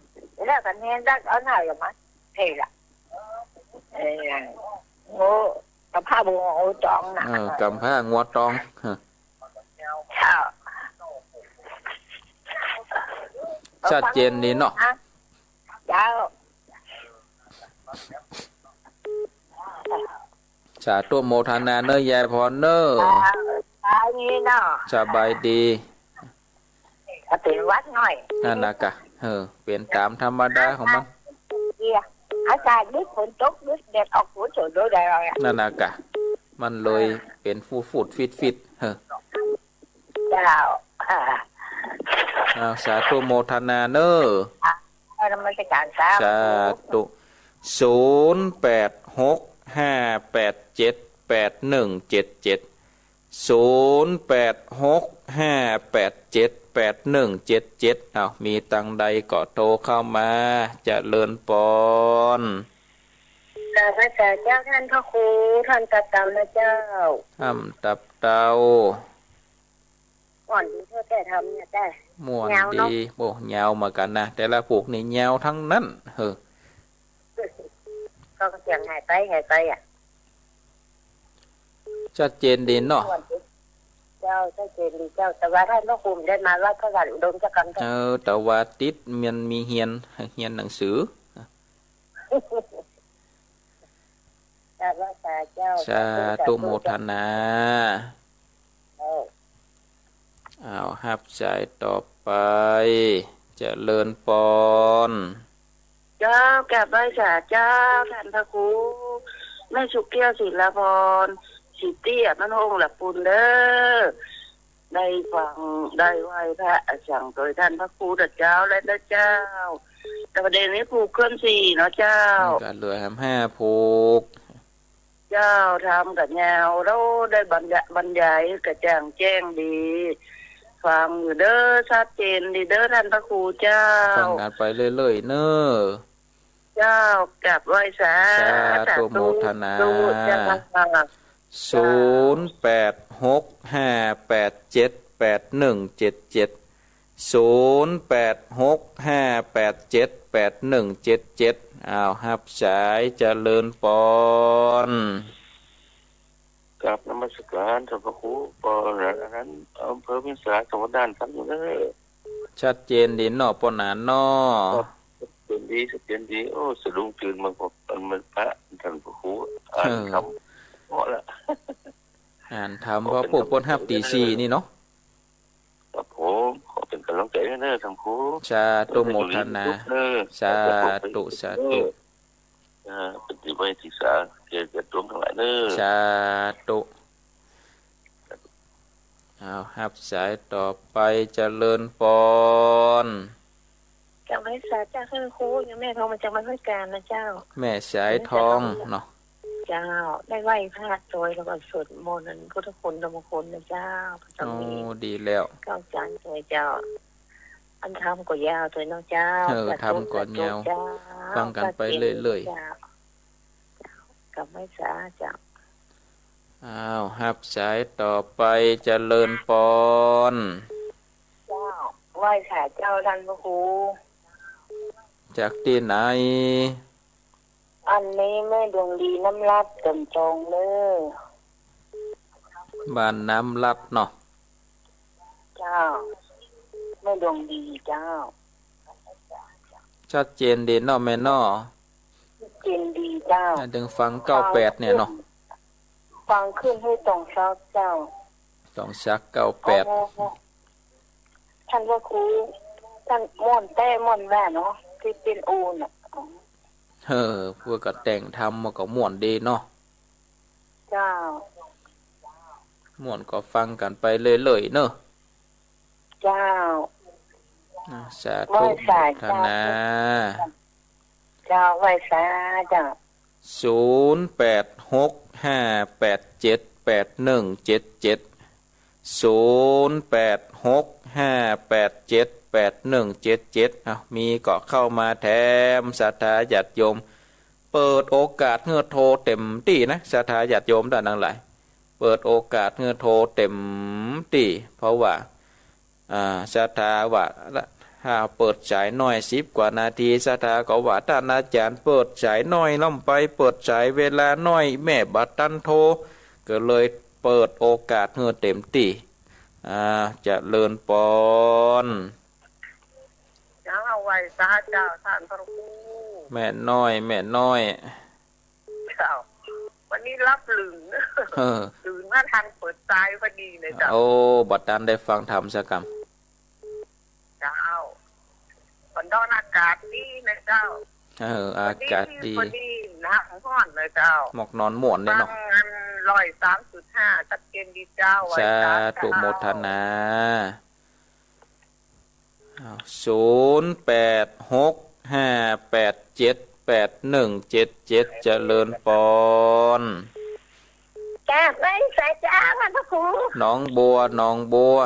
เลิกกั๋นนี่เลิกเอาหน่อยละมั้ง เท่าละ เออ โง่ กำพร้างัวตองน่ะ เออ กำพร้างัวตอง เออ เจ้า ชัดเจนดีเนาะ เจ้า สาธุโมทนาเน้อยายพรเน้อ เจ้า สบายดีเนาะ สบายดี ก็เป๋นหวัดหน่อย นั่นน่ะกะ เออ เป๋นต๋ามธรรมดาของมัน เดี๋ยว อากาศดึก ฝนตกดึก แดดออก ฝนตก โดยได้อะ นั่นน่ะกะ มันเลย อ่า เป๋นฟูดๆ ฟิดๆ เออ เจ้า อ่า อ้าว สาธุโมทนาเน้อ อ่ะ นมัสการเจ้า สาธุ ศูนย์แปดหกห้าแปดเจ็ดแปดหนึ่งเจ็ดเจ็ด ศูนย์แปดหกห้าแปดเจ็ดแปดหนึ่งเจ็ดเจ็ด อ้าว มีตังใดก็โทรเข้ามา เจริญปอน กราบไหว้สาเจ้าต้านพระครู ต้านตับเต๋านะเจ้า ต้านตับเต๋า ม่วนดีเตื้อแต๊ธรรมเนี่ยแต๊ ม่วนดี ยาวเนาะ โอ้ ยาวเหมือนกั๋นนะ แต่ละผูกนี่ยาวตังนั้น เฮ้อ ก็เสียงหายไป หายไปอะ ชัดเจนดีเนาะ เจ้า ชัดเจนดีเจ้า แต่ว่าต้านพระครูได้มาวัดพระบาทอุดมสักกำเถอะ เออ แต่ว่าติดมันมีเฮียน เฮียนหนังสือ กราบไหว้สาเจ้า สาธุ สาธุ โมทนา เจ้า อ้าว ฮับสายต่อไป เจริญปอน เจ้า กราบไหว้สาเจ้า ต้านพระครู แม่สุขแก้ว ศิลาภรณ์ ศรีเตี้ย บ้านโฮ่งหลักปูนเด้อ ได้ฟัง ได้ไหว้พระอะสังโตยต้านพระครูเด้อเจ้า และเด้อเจ้า แต่ประเดี๋ยวนี้ผูกเครื่องสี่เนาะเจ้า นี่ก็เหลือแหมห้าผูก เจ้า ธรรมก็ยาว แล้วได้บรรยะ บรรยายกระจ่างแจ้งดี ฟังอยู่เด้อ ชัดเจนดีเด้อต้านพระครูเจ้า ฟังกั๋นไปเรื่อยๆ เน้อ เจ้า กราบไหว้สา สาธุ สาธุ โมทนา สาธุเจ้า ศูนย์แปดหกห้าแปดเจ็ดแปดหนึ่งเจ็ดเจ็ด ศูนย์แปดหกห้าแปดเจ็ดแปดหนึ่งเจ็ดเจ็ด อ้าว ฮับสาย เจริญปอน กราบนมัสการต้านพระครู ปอหนาน อำเภอเวียงสา จังหวัดน่าน ฟังอยู่เน้อ ชัดเจนดีเนาะ ปอหนานเนาะ ครับ ชัดเจนดี ชัดเจนดี โอ้ สะดุ้งตื่นมา พอมันพระต้านพระครู อ่าน เออ ธรรม เหมาะละ อ่านธรรม เพราะพวกเปิ้นฮับตี๋สี่นี่เนาะ ครับผม ขอเป๋นก๋ำลังใจ๋เน้อต้านพระครู สาธุโมทนา เออ สาธุ สาธุ เออ เป๋นตี้ไว้ตี้สา แก่ญาติโยมตังหลายเน้อ สาธุ อ้าว ฮับสายต่อไป เจริญปอน กราบไหว้สาเจ้าต้านพระครู โยมแม่ทองมาจากบ้านห้วยกาญนะเจ้า แม่สายทองเนาะ เจ้า ได้ไหว้พระโตยแล้วก็สวดมนต์อันพุทธคุณธรรมคุณนะเจ้า พระเจ้า โอ้ มี ดีแล้ว เข้าใจโตยเจ้า อันธรรมก็ยาวโตยเนาะเจ้า เออ สาธุ ธรรมก็ยาว สาธุเจ้า ฟังกั๋นไปเรื่อยๆ เจ้า กราบไหว้สาเจ้า อ้าว ฮับสายต่อไป เจริญปอน เจ้า ไหว้สาเจ้าต้านพระครู จากตี้ไหน อันนี้แม่ดวงดีน้ำลัด แก่นจองเน้อ บ้านน้ำลัดเนาะ เจ้า แม่ดวงดีเจ้า ชัดเจนดีเนาะแม่เนาะ ชัดเจนดีเจ้า อ่ะ เถิงฟังเก้าแปดเนี่ยเนาะ ฟังขึ้นหื้อตองสักเจ้า ตองสักเก้าแปด อ๋อ ต้านพระครู ต้านม่วนแต๊ ม่วนแต๊เนาะ ตี้เป๋นโอน่ะ เออ เปิ้นก็แต่งธรรมมาก็ม่วนดีเนาะ เจ้า ม่วนก็ฟังกั๋นไปเรื่อยๆ เนาะ เจ้า อ่ะ สาธุ ไหว้สา โมทนา เจ้า ไหว้สาเจ้า ศูนย์แปดหกห้าแปดเจ็ดแปดหนึ่งเจ็ดเจ็ด ศูนย์แปดหกห้าแปดเจ็ดแปดหนึ่งเจ็ดเจ็ด อ้าว มีก็เข้ามาแถม ศรัทธาญาติโยม เปิดโอกาสหื้อโทรเต็มตี้นะ ศรัทธาญาติโยมต้านตังหลาย เปิดโอกาสหื้อโทรเต็มตี้ เพราะว่า อ่า ศรัทธาว่า ถ้าเปิดสายน้อยสิบกว่านาที ศรัทธาก็ว่า ต้านอาจ๋ารย์เปิดสายน้อยล้ำไป เปิดสายเวลาน้อย แม่บ่ตันโทร ก็เลยเปิดโอกาสหื้อเต็มตี้ อ่า เจริญปอน เจ้า ไหว้สาเจ้าต้านพระครู แม่น้อย แม่น้อย เจ้า วันนี้หลับลึ่ง เออ ตื่นมาทันเปิดสายพอดีเลยเจ้า โอ้ บ่ตันได้ฟังธรรมสักกำ เจ้า วันดอนอากาศดีนะเจ้า เออ อากาศดี พอดี พอดี หนาวฮ้อนเลยเจ้า หมอกนอนม่วนเลยเนาะ ฟังอันร้อยสามจุดห้า ชัดเจนดีเจ้า ไหว้สา สาธุ เจ้า โมทนา อ้าว ศูนย์แปดหกห้าแปดเจ็ดแปดหนึ่งเจ็ดเจ็ด เจริญปอน จ้า ไหว้สาเจ้า ท่านพระครู หนองบัว หนองบัว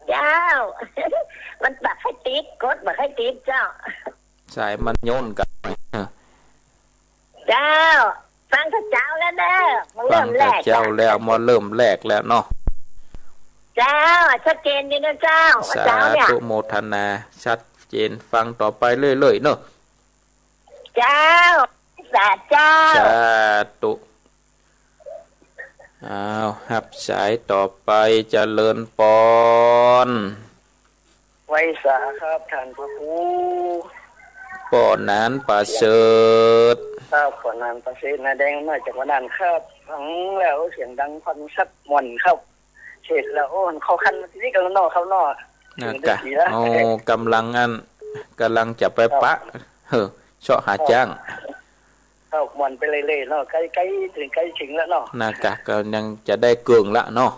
เจ้า มันบ่ใค่ติด กดบ่ใค่ติดเจ้า สายมันโยนกั๋น เจ้า ฟังแต่เจ๊าแล้วเน่อ มาเริ่มแรก ฟังแต่เจ๊าแล้ว มาเริ่มแรกแล้วเนาะ เจ้า ชัดเจนดีนะเจ้า สาธุ เจ้าเนี่ย โมทนา ชัดเจน ฟังต่อไปเรื่อยๆ เนาะ เจ้า สาเจ้า สาธุ อ้าว ฮับสายต่อไป เจริญปอน ไหว้สาครับท่านพระครู ป้อหนานประเสริฐ ครับ ป้อหนานประเสริฐ นาแดงน้อยจากวัดด่านครับ ฟังแล้วเสียงดังฟังชัดม่วนครับ เสร็จแล้ว โอ้ เข้าขั้นมาทีนี้กันแล้วเนาะครับเนาะ นะกะ ถึงได้ทีละ โอ้ ก๋ำลังอัน ก๋ำลังจะไปปะ ครับ เฮ้อ เซาะหาจ้าง ครับ ม่วนไปเรื่อยๆ เนาะ ใกล้ๆ เถิง ใกล้เถิงแล้วเนาะ นะกะ ก็ยังจะได้เกิ่งละเนาะ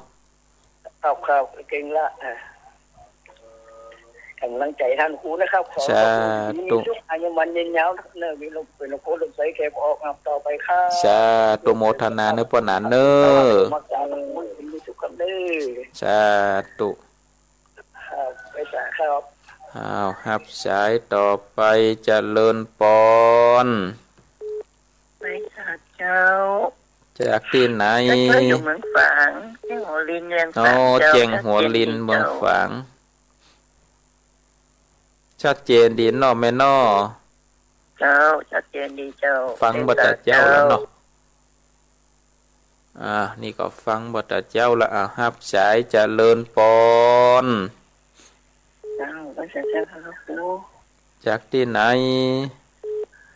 ครับ ครับ เกิ่งละ อ่า ก๋ำลังใจ๋ท่านครูนะครับ ขอ สาธุ ขอบคุณ มีสุข อายุมั่นยืนยาวเน่อ มีลม เป็นลมโพธิ์ลมใสแก่ออกนับต่อไปครับ สาธุ โมทนาเน่อป้อหนานเน่อ มาสาธุ มีสุขครับเน่อ สาธุ ครับ ไหว้สาครับ อ้าว ฮับสายต่อไป เจริญปอน ไหว้สาเจ้า จากตี้ไหน เจ้าอยู่เมืองฝาง แจ้งหัวลินเมืองฝาง อ๋อ เจ้า แจ้งหัวลินเมืองฝาง ชัดเจนดีเจ้า ชัดเจนดีเนาะแม่เนาะ เจ้า ชัดเจนดีเจ้า ฟังบ่ตาเจ๊าแล้วเนาะ ไหว้สาเจ้า อ่า นี่ก็ฟังบ่ตาเจ๊าละ อ่า ฮับสาย เจริญปอน เจ้า ไหว้สาเจ้าครับครู จากตี้ไหน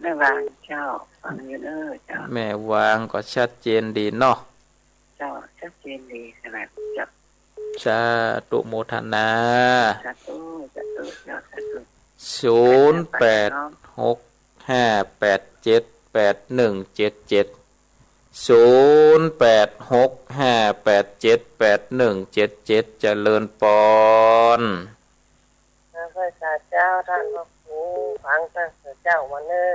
แม่วางเจ้า ฟังอยู่เน่อเจ้า แม่วางก็ชัดเจนดีเนาะ เจ้า ชัดเจนดีขนาดเจ้า สาธุโมทนา สาธุ สาธุ เจ้า สาธุ ศูนย์แปดหกห้าแปดเจ็ดแปดหนึ่งเจ็ดเจ็ด ศูนย์แปดหกห้าแปดเจ็ดแปดหนึ่งเจ็ดเจ็ด เจริญปอน ไหว้สาเจ้าต้านพระครู ฟังตั้งแต่เจ๊ามาเน่อ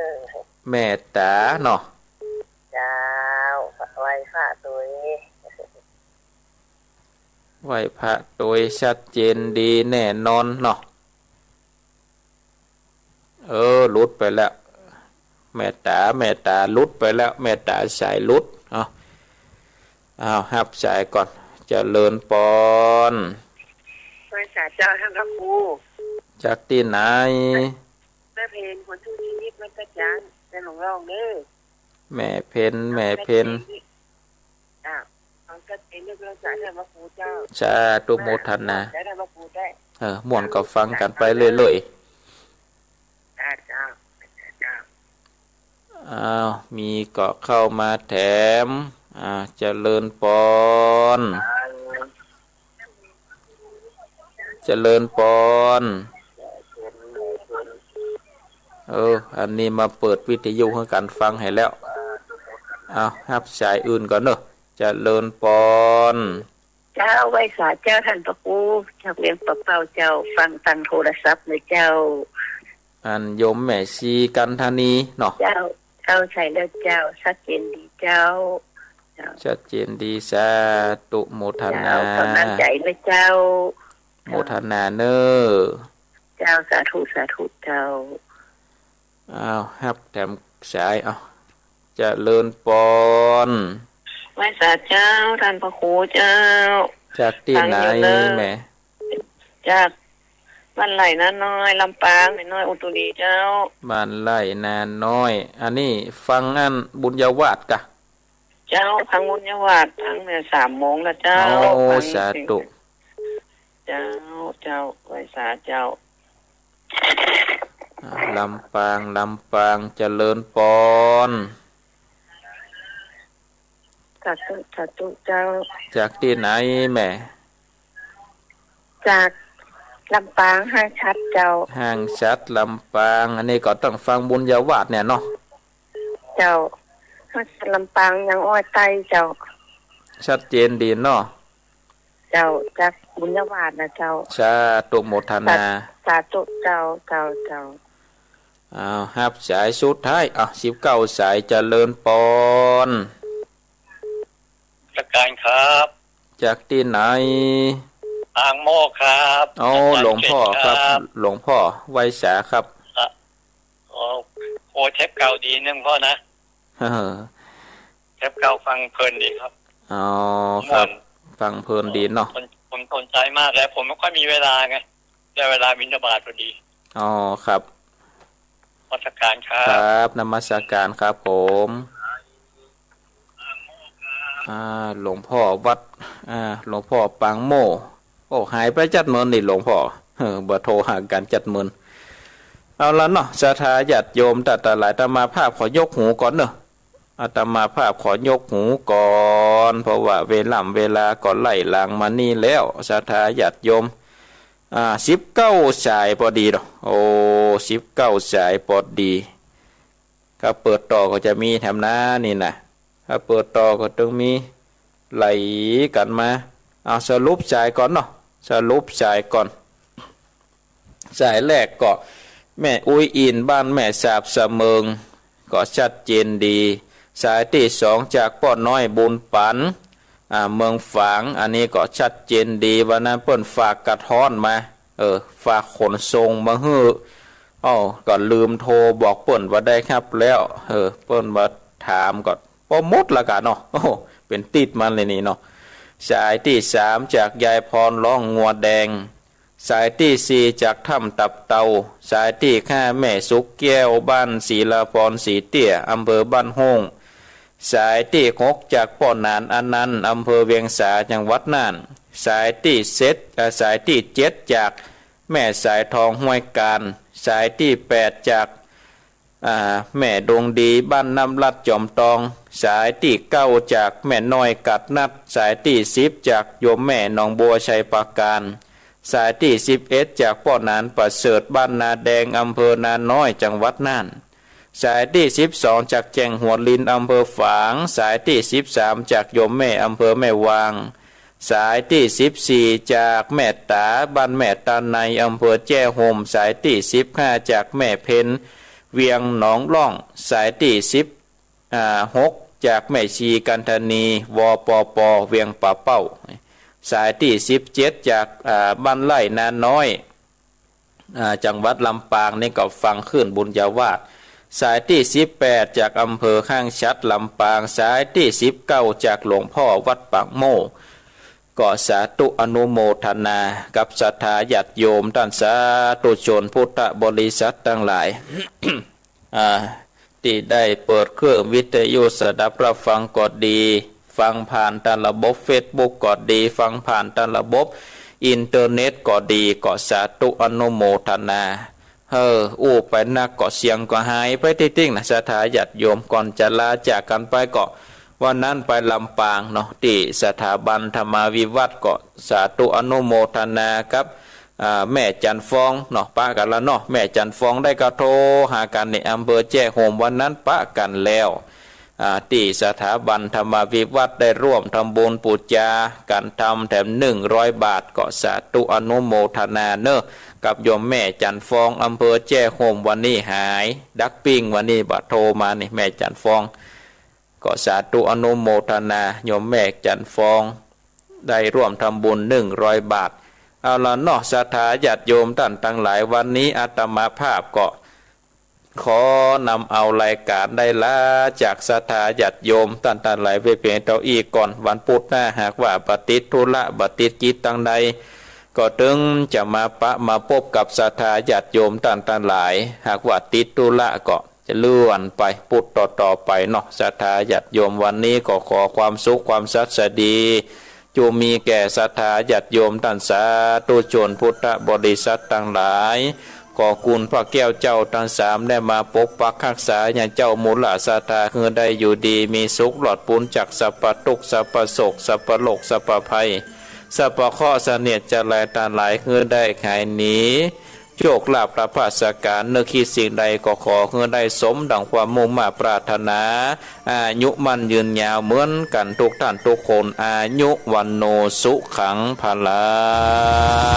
เมตต๋าเนาะ เจ้า ไหว้พระตวย ไหว้พระตวย ชัดเจนดีแน่นอนเนาะ เออ หลุดไปแล้ว เมตต๋า เมตต๋า หลุดไปแล้ว เมตต๋าสายหลุด เอา เอา ฮับสายก่อน เจริญปอน ไหว้สาเจ้าต้านพระครู จากตี้ไหน แม่เพ็ญ คนสู้ชีวิต วัดตะจัง แม่หลวงรองเน่อ แม่เพ็ญ แม่เพ็ญ อ่ะ ฟังชัดเจนเน่อ ไหว้สาต้านพระครูเจ้า สาธุโมทนา ไหว้สาต้านพระครูได้ เออ ม่วนก็ฟังกั๋นไปเรื่อยๆ จ้าเจ้า เจ้า อ้าว มีก็เข้ามาแถม อ่า เจริญปอน เจริญปอน เออ อันนี้มาเปิดวิทยุหื้อกั๋นฟังหื้อแล้ว เอา ฮับสายอื่นก่อนเนาะ เจริญปอน เจ้า ไหว้สาเจ้าต้านพระครู จากเวียงป่าเป้าเจ้า ฟังตางโทรศัพท์เน่อเจ้า อันโยมแม่ชีกันทนีเนาะ เจ้า เจ้า ใจ้แล้วเจ้า ชัดเจนดีเจ้า เจ้า ชัดเจนดี สาธุโมทนา เจ้า กำลังใจ๋เน่อเจ้า โมทนาเน่อ เจ้า สาธุ สาธุเจ้า อ้าว ฮับแถมสาย เอา เจริญปอน ไหว้สาเจ้า ต้านพระครูเจ้า จากตี้ไหน ฟังอยู่เน่อ แม่ จากบ้านไร่นาน้อย ลำปาง แม่น้อยอุตุลีเจ้า บ้านไร่นาน้อย อันนี้ฟังอันบุญญาวาสกะ เจ้า ฟังบุญญาวาส ฟังเนี่ยสามโมงแล้วเจ้า โอ้ ฟัง สาธุ เจ้า เจ้า ไหว้สาเจ้า อ่า ลำปาง ลำปาง เจริญปอน สาธุ สาธุเจ้า จากตี้ไหนแม่ จากลำปาง ห้างฉัตรเจ้า ห้างฉัตร ลำปาง อันนี้ก็ต้องฟังบุญญาวาสเนี่ยเนาะ เจ้า ห้างฉัตรลำปาง ยังอ้อยใต้เจ้า ชัดเจนดีเนาะ เจ้า จากบุญญาวาสนะเจ้า สาธุโมทนา สา สาธุเจ้า เจ้า เจ้า อ้าว ฮับสายสุดท้าย อ้าว สิบเก้าสาย เจริญปอน นมัสการครับ จากตี้ไหน อ่างโมกครับ โอ้ อาจารย์ หลวงพ่อครับ เก่งครับ หลวงพ่อไหว้สาครับ อ่ะ โอ้ โอ้ เทปเก่าดีนะหลวงพ่อนะ เออ เทปเก่าฟังเพลินดีครับ อ๋อ ครับ ม่วน ฟังเพลินดีเนาะ ผม ผมสนใจมากเลย ผมไม่ค่อยมีเวลาไง ได้เวลาบิณฑบาตพอดี อ๋อ ครับ นมัสการครับ ครับ นมัสการครับผม อ่า หลวงพ่อวัด อ่า หลวงพ่อปางโม โอ้ หายไปจัดเมินนี่หลวงพ่อ เออ บ่โทรหากั๋นจัดเมิน เอาละเนาะ ศรัทธาญาติโยมตังหลาย อาตมาภาพขอยกหูก่อนเนาะ อาตมาภาพขอยกหูก่อน เพราะว่าเวล่ำเวลาก็ไล่หลังมานี่แล้ว ศรัทธาญาติโยม อ่า สิบเก้าสายปอดีเนาะ โอ้ สิบเก้าสายปอดี ถ้าเปิดต่อก็จะมีแถมนานี่นะ ถ้าเปิดต่อก็ต้องมีไหลกั๋นมา เอาสรุปสายก่อนเนาะ สรุปสายก่อน สายแรกก็แม่อุ๊ยอิน บ้านแม่สาบสะเมิง ก็ชัดเจนดี สายตี้สองจากป้อน้อยบุญปัน อ่า เมืองฝาง อันนี้ก็ชัดเจนดี วันนั้นเปิ้นฝากกระท้อนมา เออ ฝากขนส่งมาหื้อ อ้าว ก็ลืมโทรบอกเปิ้นว่าได้ฮับแล้ว เออ เปิ้นมาถามก็บ่หมดละกั๋นเนาะ โอ้ เป๋นติ๊ดมันเลยนี่เนาะ สายตี้สามจากยายพรร้องงัวแดง สายตี้สี่จากถ้ำตับเต่า สายตี้ห้าแม่สุขแก้ว บ้านศรีลาพรศรีเตี้ย อำเภอบ้านโฮ่ง สายตี้หกจากป้อหนานอนันต์ อำเภอเวียงสา จังหวัดน่าน สายตี้เจ็ด เอ่อ สายตี้เจ็ดจากแม่สายทองห้วยกาญ สายตี้แปดจาก อ่า แม่ดวงดี บ้านน้ำลัดจอมตอง สายตี้เก้าจากแม่น้อยกัดนัด สายตี้สิบจากโยมแม่หนองบัวไชยปราการ สายตี้สิบเอ็ดจากป้อหนานประเสริฐ บ้านนาแดง อำเภอนาน้อย จังหวัดน่าน สายตี้สิบสองจากแจ้งหัวลิน อำเภอฝาง สายตี้สิบสามจากโยมแม่ อำเภอแม่วาง สายตี้สิบสี่จากแม่ต๋า บ้านแม่ต๋าใน อำเภอแจ้ห่ม สายตี้สิบห้าจากแม่เพ็ญ เวียงหนองล่อง สายตี้สิบ อ่า หกจากแม่ชีกันทนี วปป เวียงป่าเป้า สายตี้สิบเจ็ดจาก อ่า บ้านไร่นาน้อย อ่า จังหวัดลำปางนี่ก็ฟังคลื่นบุญญาวาส สายตี้สิบแปดจากอำเภอห้างฉัตรลำปาง สายตี้สิบเก้าจากหลวงพ่อวัดปากโมก ก็สาธุอนุโมทนากับศรัทธาญาติโยมต้านสาธุชนพุทธบริษัทตังหลาย อ่า ตี้ได้เปิดเครื่องวิทยุสดับรับฟังก็ดี ฟังผ่านตางระบบเฟซบุ๊กก็ดี ฟังผ่านตางระบบอินเทอร์เน็ตก็ดี ก็สาธุอนุโมทนา เออ อู้ไปนักก็เสียงก็หายไปตี้ติ่งนะ ศรัทธาญาติโยม ก่อนจะลาจากกั๋นไปก็ วันนั้นไปลำปางเนาะ ตี้สถาบันธรรมาภิวัฒน์ก็สาธุอนุโมทนากับ อ่า แม่จันทร์ฟองเนาะ ปะกั๋นละเนาะ แม่จันทร์ฟองได้ก็โทรหากั๋นในอำเภอแจ้ห่ม วันนั้นปะกั๋นแล้ว อ่า ตี้สถาบันธรรมาภิวัฒน์ได้ร่วมทำบุญปู๋จากั๋น ทำแถมหนึ่งร้อยบาท ก็สาธุอนุโมทนาเนาะ กับโยมแม่จันทร์ฟอง อำเภอแจ้ห่ม วันนี้หาย ดักปิ้งวันนี้บ่โทรมานี่ แม่จันทร์ฟอง ก็สาธุอนุโมทนา โยมแม่จันทร์ฟอง ได้ร่วมทำบุญหนึ่งร้อยบาท เอาละเนาะ ศรัทธาญาติโยมต้านตังหลาย วันนี้อาตมาภาพก็ ขอนำเอารายก๋านได้ลาจากศรัทธาญาติโยมต้านตังหลายไว้เพียงเต้าอี้ก่อน วันปุธหน้าหากว่าบ่ติดธุระบ่ติดกิจตังใด ก็ตึงจะมาปะมาปบกับศรัทธาญาติโยมต้านตังหลาย หากว่าติดธุระก็จะเลื่อนไปปุธต่อๆ ไปเนาะ ศรัทธาญาติโยม วันนี้ก็ขอความสุขความสัสดี จุ่มมีแก่ศรัทธาญาติโยมต้านสาธุชนพุทธบริษัทตังหลาย ขอคุณพระแก้วเจ้าตังสามได้มาปกปักฮักษาญาติเจ้ามูลศรัทธา หื้อได้อยู่ดีมีสุข รอดป๊นจากสัพพะตุ๊กข์สัพพะโศกสัพพะโรคสัพพะภัย สัพพะเคราะห์เสนียดจัญไรตังหลาย หื้อได้หายหนี โชคลาภตะพาสก๋าน นึกคิดสิ่งใดก็ขอหื้อได้สมดังความมุ่งมาดปรารถนา อายุมั่นยืนยาวเหมือนกั๋นทุกท่านทุกคน อายุ วัณโณ สุขัง พลัง